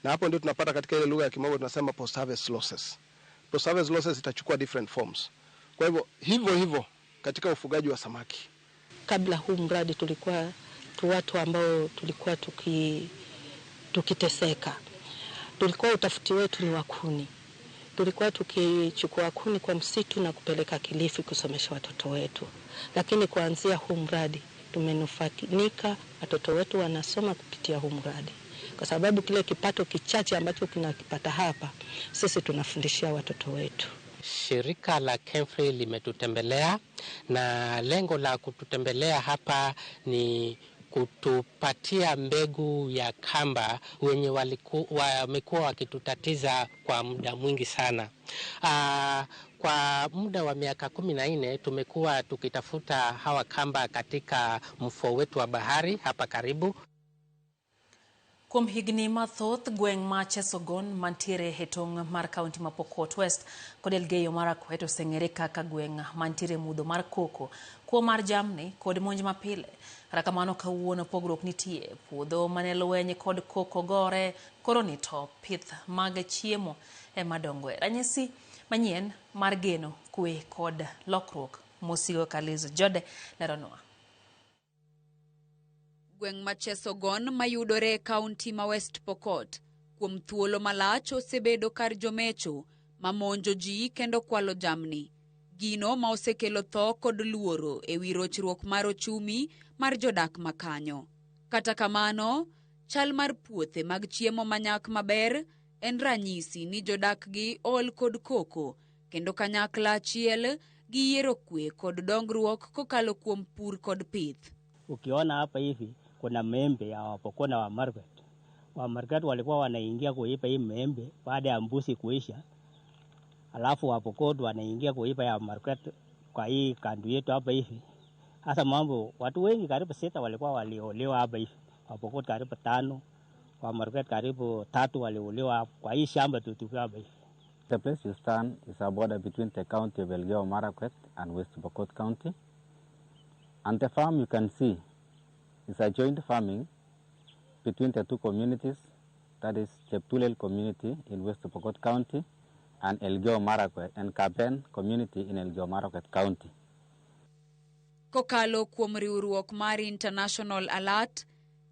Na hapo ndio tunapata katika ile lugha ya kimombo tunasema post harvest losses. Post harvest losses itachukua different forms. Kwa hivyo hivyo hivyo katika ufugaji wa samaki. Kabla huu mradi tulikuwa watu ambao tulikuwa tukiteseka. Tulikuwa utafiti wetu ni wa kuni. Tulikuwa tukichukua kuni kwa msitu na kupeleka Kilifi kusomesha watoto wetu. Lakini kuanzia huu mradi tumenufaika, watoto wetu wanasoma kupitia huu mradi. Kwa sababu kile kipato kichache ambacho tunakipata hapa, sisi tunafundishia watoto wetu. Shirika la KEMFRI limetutembelea na lengo la kututembelea hapa ni kutupatia mbegu ya kamba wenye wamekuwa wakitutatiza kwa muda mwingi sana. Kwa muda wa miaka 14 tumekuwa tukitafuta hawa kamba katika mfuo wetu wa bahari hapa karibu. Kuom higni mathoth gweng' ma Chesogon mantiere e tong' mar kaunti ma Pokot West kod Elgeyo Marakwet oseng'ere kaka gweng' mantiere mudho mar koko, kuo mar jamni kod monj mapile. Kata kamano kawuono pogruok nitie, puodho mane lweny kod koko gore koro ni to pith mag chiemo ema dongoe. Ranyisi manyien mar geno kwe kod lokruok. Mosigo Kalizo Jode leronwa. Gweng' ma Chesogon mayudore e kaunti ma West Pokot kuom thuolo malach osebedo kar jomecho mamonjo ji kendo kwalo jamni. Gino ma osekelo tho kod luoro e wi rochruok mar ochumi mar jodak makanyo. Kata kamano, chal mar puothe mag chiemo manyak maber en ranyisi ni jodak gi ol kod koko kendo kanyakla achiel giyiero kwe kod dongruok kokalo kuom pur kod pith. Ukiona hapa hivi kuna maembe ya Wapokot na Wamarkwet. Wamarkwet walikuwa wanaingia kuipa hii maembe baada ya mbuzi kuisha. Alafu Wapokot wanaingia kuipa ya Wamarkwet kwa hii kandu yetu hapa hivi. Hasa mambo watu wengi karibu 6 walikuwa waliolewa hapa hivi. Wapokot karibu 5, Wamarkwet karibu 3 waliolewa kwa hii shamba tu hapa hivi. The place you stand is a border between the county of Elgeyo Marakwet and West Pokot County. And the farm you can see is a joint farming between the two communities, that is Cheptulel community in West Pokot County and Elgeyo Marakwet and Kaben community in Elgeyo Marakwet County. Kokalo kuom riwruok mar International Alert,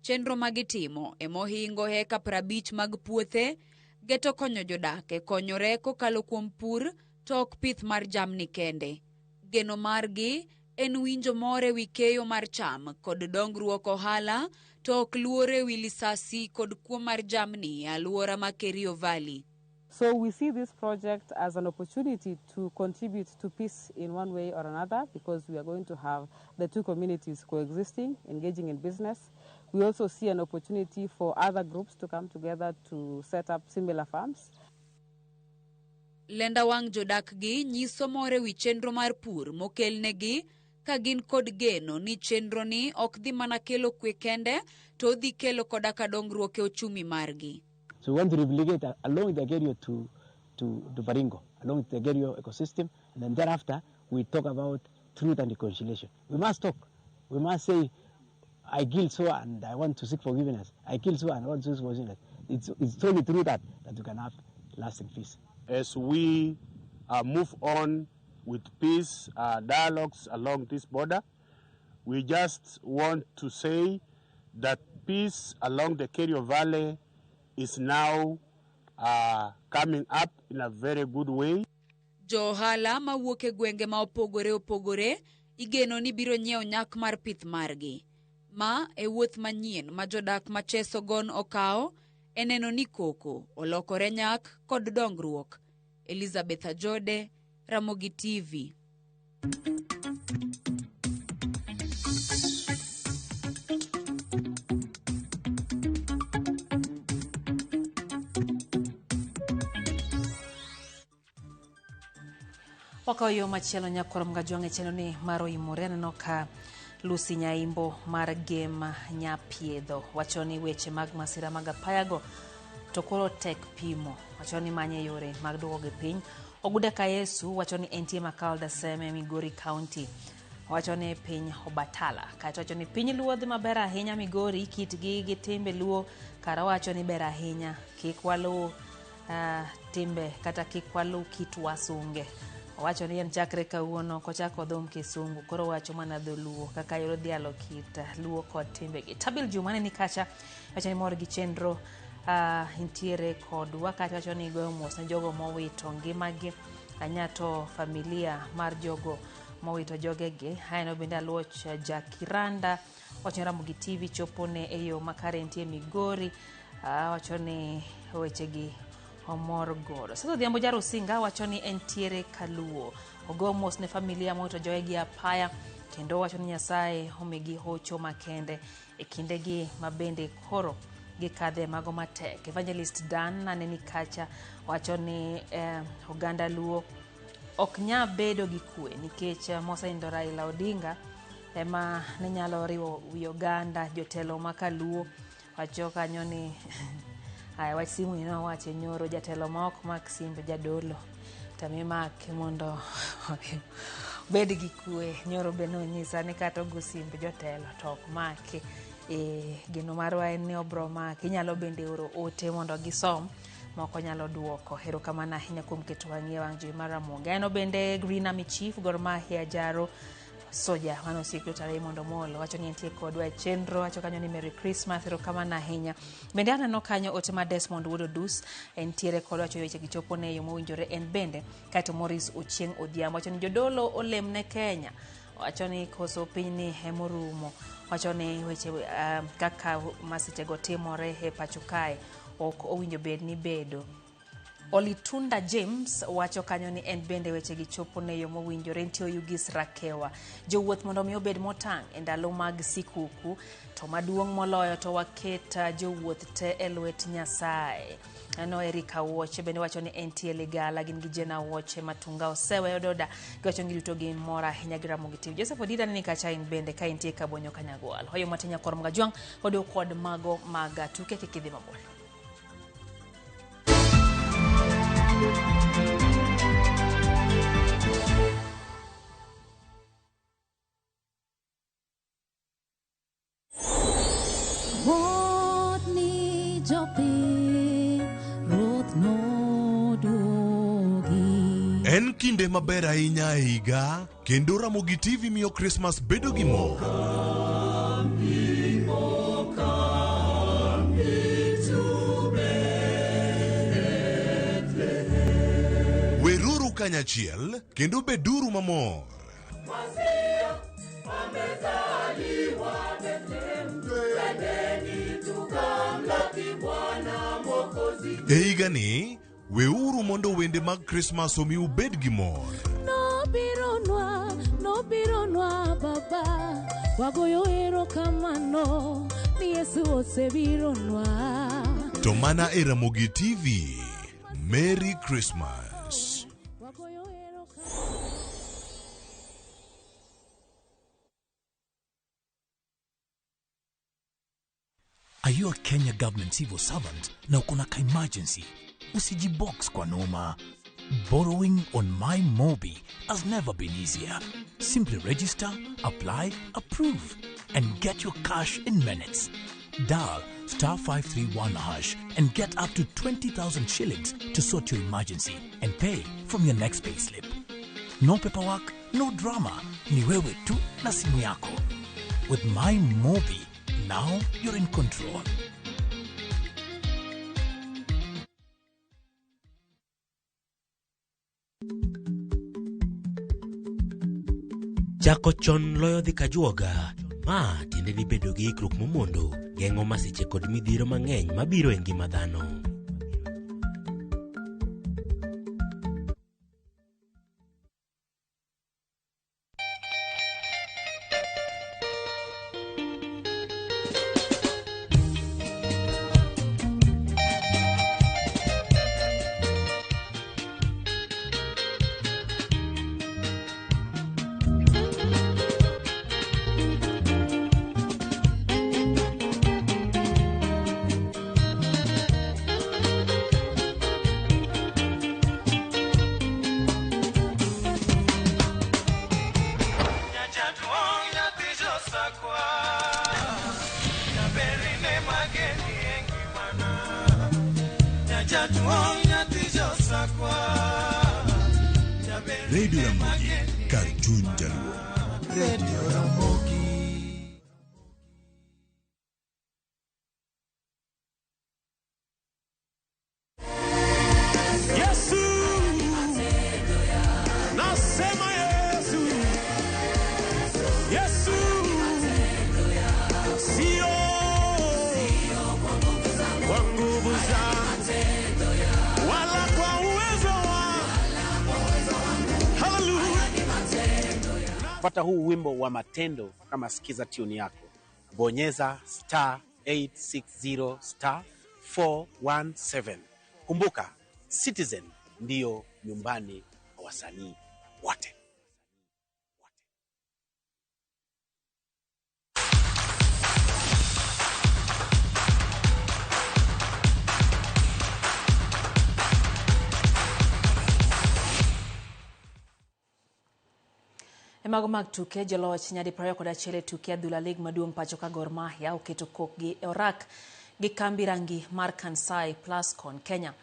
chenro magitimo emohingo heka 50 mag puothe geto konyo jodak e konyore kokalo kuom pur to ok pith mar jamni kende. Geno margi en winjo mor ewi keyo mar cham kod dongruok ohala to ok luor ewi lisasi kod kuo mar jamni e alwora ma Kerio Valley. So we see this project as an opportunity to contribute to peace in one way or another, because we are going to have the two communities coexisting, engaging in business. We also see an opportunity for other groups to come together to set up similar farms. Lenda wang' jodak gi nyiso mor ewi chenro mar pur mokelnegi ka gin kod geno ni chenro ni ok dhi mana kelo kwe kende to odhi kelo koda ka dongruok e ochumi margi. So we want to replicate along the Kerio to Baringo, along the Kerio ecosystem, and then thereafter we talk about truth and reconciliation. We must talk. We must say, I killed so and I want to seek forgiveness. I killed so and I want to seek forgiveness. It's only through that that we can have lasting peace. As we move on with peace dialogues along this border, we just want to say that peace along the Kerio Valley is now coming up in a very good way. Jo ohala mawuok e gwenge ma opogore opogore igeno ni biro nyiewo nyak mar pith margi. Ma e wuoth manyien ma jodak ma Chesogon okawo e neno ni koko olokore nyak kod dongruok. Elizabeth Ajode, Ramogi TV. Wakawo yo machielo nyakwar Mgajwang' e chenro ni mar oimore aneno ka Lucy Nyaimbo mar Gem Nyapiedho wacho ni weche mag masira mag apayago to koro tek pimo, wacho ni manye yore mag duokogi piny. Oguda Kayesu wacho ni entie Makalda Seme Migori County, wacho ni piny Obatala. Kaeto wacho ni piny Luo dhi maber ahinya Migori, kitgi gi timbe Luo kara wacho ni ber ahinya, kik waluw timbe kata kik waluw kit wasunge. Owacho ni en chakre kawuono kochako dhum kisungu koro wacho mana dholuo kaka yoro dhialo kit Luo kod timbegi. Tabil Juma ne ni kacha wacho ni mor gi chenro intiere kodwa kacha wacho ni goyo mos ne jogo mowito ngimagi anyato familia mar jogo mowito jogegi. Aneno bende Aluoch Jakiranda wacho ni Ramogi TV chopo ne e yo makare entie Migori, wacho ni wechegi omor godo. Sasa Odhiambo Jarusinga wacho ni entiere Kaluo, ogo mos ne familia mowito jogegi apaya kendo wacho ni Nyasaye omigi hocho makende e kindegi ma bende koro gikadhe mago matek. Evangelist Dan aneni kacha wacho ni oganda Luo ok nya bedo gi kwe nikech mosenindo Raila Odinga ema ne nyalo riwo wi oganda jotelo ma Kaluo. Wacho kanyo ni aya wach simu ni nowache nyoro jatelo ma ok mak simbe jadolo tamimake mondo obed gi kwe. Nyoro be nonyisa ni kata ogo simbe jotelo to ok maki. Geno marwa en ni obro maki. Inyalo bende oro ote mondo gisom moko nyalo duoko. Erokamano ahinya kuom keto wang'i e wang' jowi mar Ramogi. Aneno bende Green Army Chief Gor Mahia Jaro Soja mano osiep Jota Raymond Omolo wacho ni entie kodwa e chenro, wacho kanyo ni Merry Christmas, erokamano ahinya. Bende aneno kanyo ote ma Desmond Wuod Odus entiere kodwa, wacho weche gi chopo ne yo mowinjore en bende. Kaeto Maurice Ochieng' Odhiambo wacho ni jodolo olemne Kenya, wacho ni koso pinyni emorumo, wacho ni weche kaka masichego timore e pacho kae ok owinjo bed ni bedo. Olitunda James wacho kanyo ni en bende weche gi chopo ne yo mowinjore. Nitie Oyugis Rakewa, jowuoth mondo mi obed motang' e ndalo mag sikuku, to maduong' moloyo to waket jowuoth te e lwet Nyasaye. Aneno Erika Wuoche bende wacho ni entie Ligala, gin gi Jena Wuoche Matunga Osewe Ododa, giwacho ni giduto gin mor ahinya gi Ramogi TV. Joseph Odida ni kacha in bende ka intie Kabonyo Kanyagwal. Hoyo matin nyakwar Mgajwang' waduogo kod mago mag tuke, kik idhi mabor. Motni jopiny, Ruoth noduogi. En kinde maber ahinya e higa kendo Ramogi TV miyo Christmas bedo gi mor. Weruru kanyachiel kendo beduru mamor. Amezaliwa Bethlehem, twendeni tukamlaki Bwana Mwokozi. E higani, weuru mondo wende mag Christmas omi ubed gi mor. Nobironwa, nobironwa Baba, wagoyo erokamano ni Yesu osebironwa. To mana e Ramogi TV. Merry Christmas. Are you a Kenya government civil servant na uko na ka emergency? Usijibox kwa noma. Borrowing on My Mobi has never been easier. Simply register, apply, approve, and get your cash in minutes. Dial star 531 hash and get up to 20,000 shillings to sort your emergency and pay from your next payslip. No paperwork, no drama. Ni wewe tu na simu yako. With My Mobi, now you're in control. Chako chon loyo dhi kajuoga. Ma tiende ni bedo gi ikruok momondo geng'o masiche kod midhiero mang'eny mabiro e ngima dhano. Radio Ramogi, kar chuny Jaluo. Radio Ramogi. Yesu, nasema Yesu, Yesu, sio kwa nguvu zangu wala kwa uwezo wangu. Hallelujah. Pata huu wimbo wa Matendo kama sikiza tune yako, bonyeza star 860 star 417. Kumbuka, Citizen ndiyo nyumbani kwa wasanii wote. E mago mag tuke, joloch nyadi 21 e tuke adhula lig maduong' pacho ka Gor Mahia oketo kokgi e orak gi kambi rangi mar Kansai Plascon Kenya.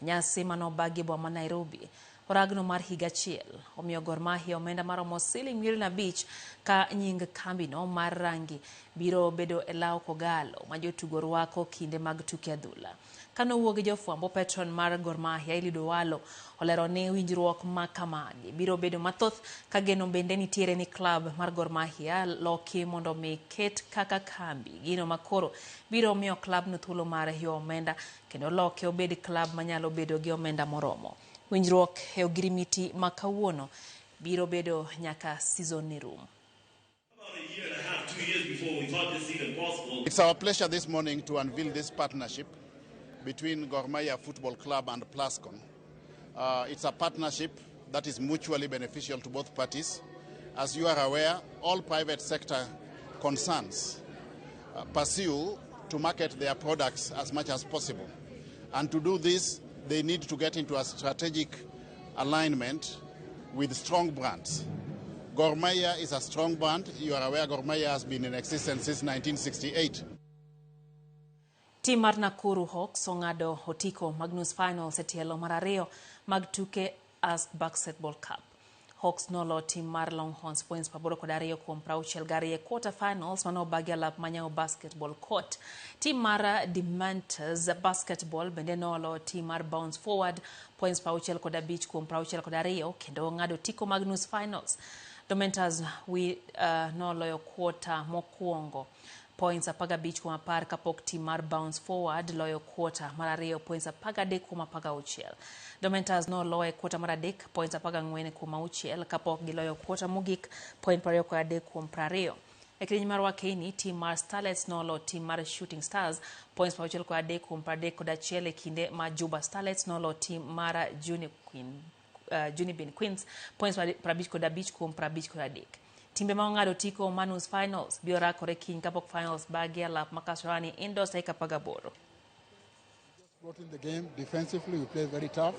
E nyasi manobagi e boma ma Nairobi, oragno mar higa achiel omiyo Gor Mahia omenda maromo siling milion 5 ka nying kambino mar rangi biro bedo e law kogalo ma jotugo rwako kinde mag tuke adhula. Kanowuo gi jofwambo, patron mar Gor Mahia Eliud Owalo olero ni winjruok ma kamagi biro bedo mathoth ka geno bende nitiere ni klab mar Gor Mahia loki mondo mi ket kaka kambi gino makoro biro miyo klabno thuolo mar ywa omenda kendo loke obed klab manyalo bedo gi omenda moromo. Winjruok e ogirimiti ma kawuono biro bedo nyaka season ni rum. It's our pleasure this morning to unveil this partnership between Gor Mahia Football Club and Plascon. It's a partnership that is mutually beneficial to both parties. As you are aware, all private sector concerns pursue to market their products as much as possible. And to do this, They need to get into a strategic alignment with strong brands. Gor Mahia is a strong brand. You are aware Gor Mahia has been in existence since 1968. Tim mar Nakuru Hawks ong'ado otiko mag nus finals e tielo mar ariyo mag tuke Ask Basketball Cup. Hawks nolo tim mar Longhorns points 82 kuom 62 e quarter finals mane obagi alap ma Nyayo Basketball Court. Tim mar Dementors Basketball bende nolo tim mar Bounce Forward points 65 kuom 62 kendo ng'ado otiko mag nus finals. Dementors noloyo quarter mokwongo points 15 kuom 10 kapok tim mar Bounce Forward loyo quarter mar ariyo points 13 kuom 16. Dementors noloyo e quarter mar adek points 14 kuom 6 kapok giloyo quarter mogik point 23 kuom 20. E kidieny mar Wakeini, tim mar Starlets nolo tim mar Shooting Stars points 63 kuom 31 e kinde ma Juba Starlets nolo tim mar Junibin Queens points 55 kuom 53. Timbe ma ong'ado otiko mar nus finals biro rakore kiny kapok finals bagi alap ma Kasarani Indoors tarik 18. Brought in the game defensively. We played very tough.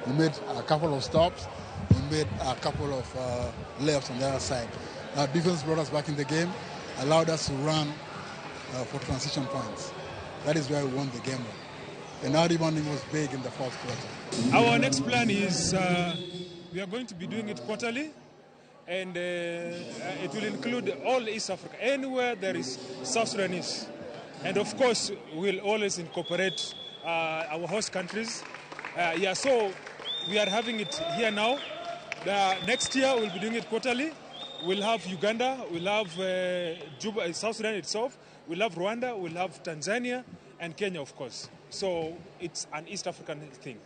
We made a couple of stops. We made a couple of layups on the other side. Our defense brought us back in the game, allowed us to run for transition points. That is where we won the game. And our rebounding was big in the fourth quarter. Our next plan is we are going to be doing it quarterly, and it will include all East Africa, anywhere there is South Sudanese. And of course, we'll always incorporate our host countries. So we are having it here now. Next year, we'll be doing it quarterly. We'll have Uganda, we'll have Juba, South Sudan itself, we'll have Rwanda, we'll have Tanzania, and Kenya, of course. So it's an East African thing.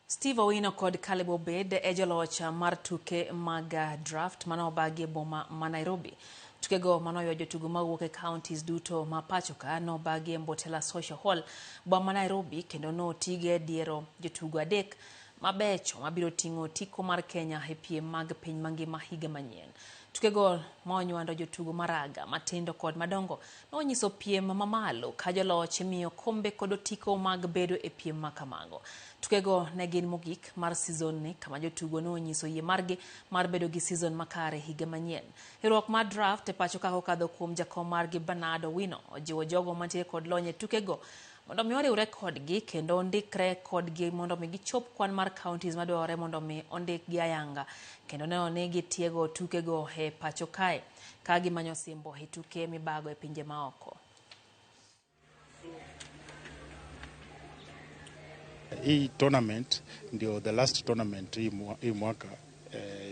Steve Owino kod Caleb Obed e joloch mar tuke mag draft mane obagi e boma ma Nairobi. Tukego manoywa jotugo mawuok e counties duto ma pacho ka nobagi e Mbotela Social Hall boma ma Nairobi kendo notige diero jotugo adek mabecho mabiro ting'o otiko mar Kenya e piem mag piny mangima higa manyien. Tukego monywando jotugo maraga matindo kod madongo nonyiso piem mamalo ka joloch imiyo kombe kod otiko mag bedo e piem makamago. Tukego ne gin mogik mar season ni kama jotugo nonyiso yie margi mar bedo gi season makare higa manyien. Riwruok mar draft e pacho ka kokadho kuom jakom margi Bernard Owino ojiwo jogo mantiere kod lony e tukego mondo mi oriwre kodgi kendo ondikre kodgi mondo mi gichop kwan mar counties madwarore mondo mi ondikgi ayanga kendo neno ni gitiego tukego e pacho kae ka gimanyo simbo e tuke mibago e pinje maoko. Hii tournament ndio the last tournament hii mwaka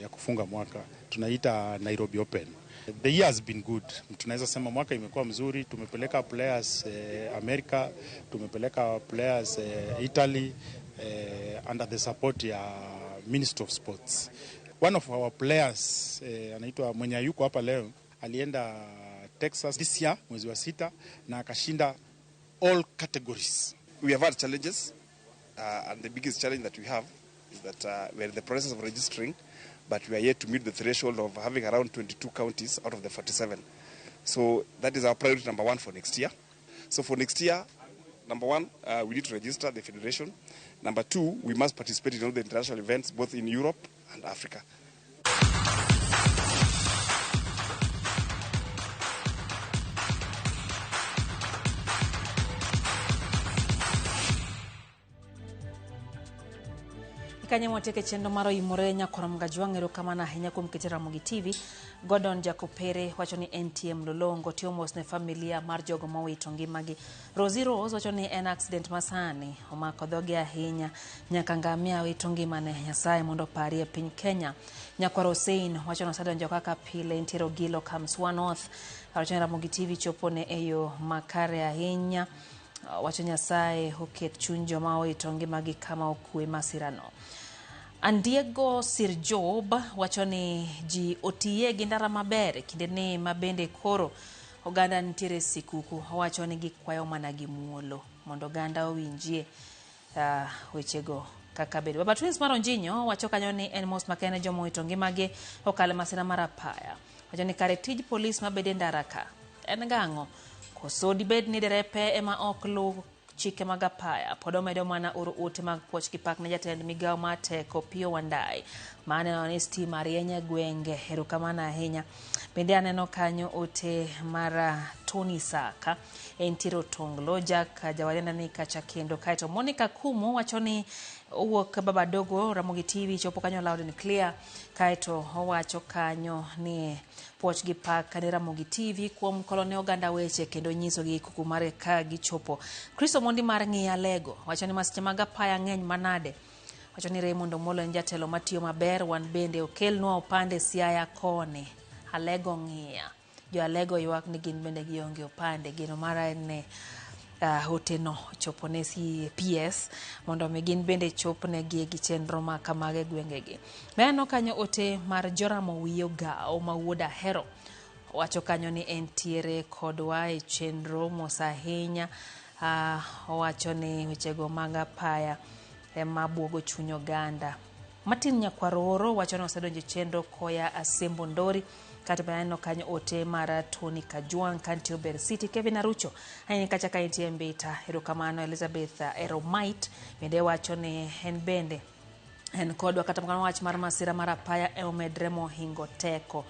ya kufunga mwaka tunaita Nairobi Open. The year has been good. Tunaweza sema mwaka imekuwa mzuri, tumepeleka players America, tumepeleka players Italy under the support ya Ministry of Sports. One of our players anaitwa mwenye yuko hapa leo alienda Texas this year mwezi wa 6 na akashinda all categories. We have had challenges and the biggest challenge that we have is that we are in the process of registering, but we are yet to meet the threshold of having around 22 counties out of the 47. So that is our priority number one for next year. So for next year, number one, we need to register the federation. Number two, we must participate in all the international events, both in Europe and Africa. Kanye mwateke chenro mar oimore nyakwar Mgajwang' erokamano ahinya kuom kete Ramogi TV. Gordon Jakopere wacho ni NTM Lolongo tiyo mos ne familia mar jogo mowito ngimagi. Rosie Rose wacho ni en accident masani omako dhoge ahinya nyaka ngamia wito ngimane, Nyasaye mondo oparie piny Kenya. Nyakwar Hussein wacho ni osedonjo kaka pile nitiere Ogilo Kamswa North. Wacho ni Ramogi TV chopo ne e yo makare ahinya. Wacho Nyasaye oket chuny joma owito ngimagi kama okwe masirano. Andiego Sir Job wacho ni ji otiye gi ndara maber kinde ni mabende koro oganda nitiere sikuku. Owacho ni gikwayo mana gi muolo mondo oganda owinjie wechego kaka bedo. Baba Twins mar Onjinyo wacho kanyo ni en mos makende joma owito ngimagi okalo masira mar apaya. Wacho ni kare tij polis mabede ndara ka en gang'o? Koso dibed ni derepe ema ok luw chike mag apaya. Pod omedo mana oro ote mag puoch gi pak ne jatend migawo mar teko Opiyo Wandayi maneno ni stima rieny e gwenge. Erokamano ahinya. Bende aneno kanyo ote mar Tony Saka entiere Otonglo. Jack Jawarenda ni kacha kendo. Kaeto Monica Kumu wacho ni owuok Baba Dogo Ramogi TV chopo kanyo loud and clear. Kaeto owacho kanyo ni puoch gi pak ne Ramogi TV kuom kolo ne oganda weche kendo nyisogi kuku mare ka gichopo. Kristo Mondi mar Ng'iya Lego wacho ni masiche mag apaya ng'eny manade. Wacho ni Raymond Omolo en jatelo matiyo maber, wan bende okelnwa opande Siaya koni. Alego ng'iya. Jo Alego ywak ni gin bende gionge opande. Geno mara en ni oteno chopo ne CPS mondo mi gin bende chopnegi gi chenro ma kamago e gwengegi. Aneno kanyo ote mar Joram Owiyo Gao ma wuod Ahero. Owacho kanyo ni entiere kodwa e chenro mos ahinya. Owacho ni wechego mag apaya ema buogo chuny oganda. Martin Nyakwaro wacho ni osedonjo e chenro koya Asembo Ndori. Kata bende aneno kanyo ote mar Tony Kajwang' kantie Ober City. Kevin Arucho aneno kacha ka entie Mbita. Erokamano. Elizabeth Eromait bende wacho ni en bende en kodwa kata kamano wach mar masira mar apaya e omedre mohingo teko.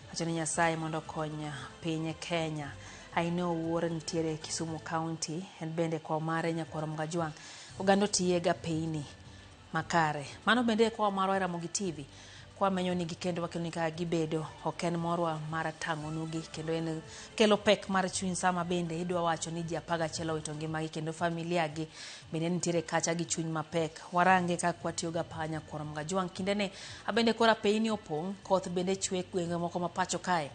Wacho ni Nyasaye mondo okony piny Kenya. Aine Owuor nitiere Kisumu County, en bende kwa mare Nyakwar Mgajwang'. Oganda otiye ga peini makare. Mano bende kwa marwa e Ramogi TV. Kwa menyo nigi kendo wakelo kaka gibedo, ok en morwa mar tang'onugi kendo en kelo pek mar chuny sama bende idwa wacho ni ji 11 owito ngimagi kendo familia gi bende nitiere kacha gi chuny mapek. Warange kaka watiyo ga panya Nyakwar Mgajwang'. Kindene abende koro apeini opong', koth bende chwe gwenge moko ma pacho kae.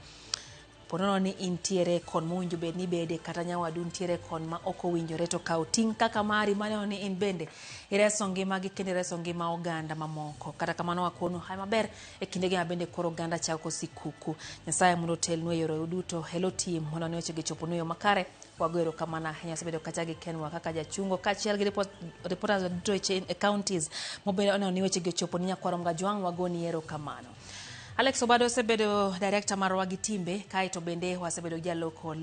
Ponono ni intiere kon mowinjo bed ni bede kata nyawadu nitiere kon ma ok owinjore to kaw ting' kaka mari maneno ni in bende ireso ngimagi kendo ireso ngima oganda mamoko. Kata kamano wakono hayi maber e kindegi ma bende koro oganda chako sikuku. Nyasaye mondo otelnu e yore duto. Hello team mondo ne wechegi choponu e yo makare. Wago erokamano ahinya osebedo kacha gi Kenwa kaka jachungo kaachiel gi reporters duto e counties mobedo oneno ni wechegi ochopo ni Nyakwar Mgajwang' wagoni erokamano. Alex Obado osebedo director marwa gi timbe kaeto bende wasebedo gi jaloko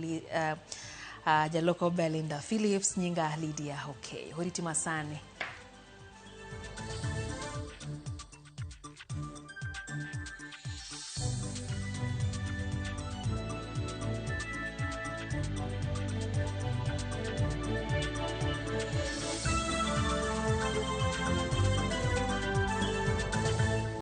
jaloko Belinda Phillips nyinga Lydia. Okay, oriti masani.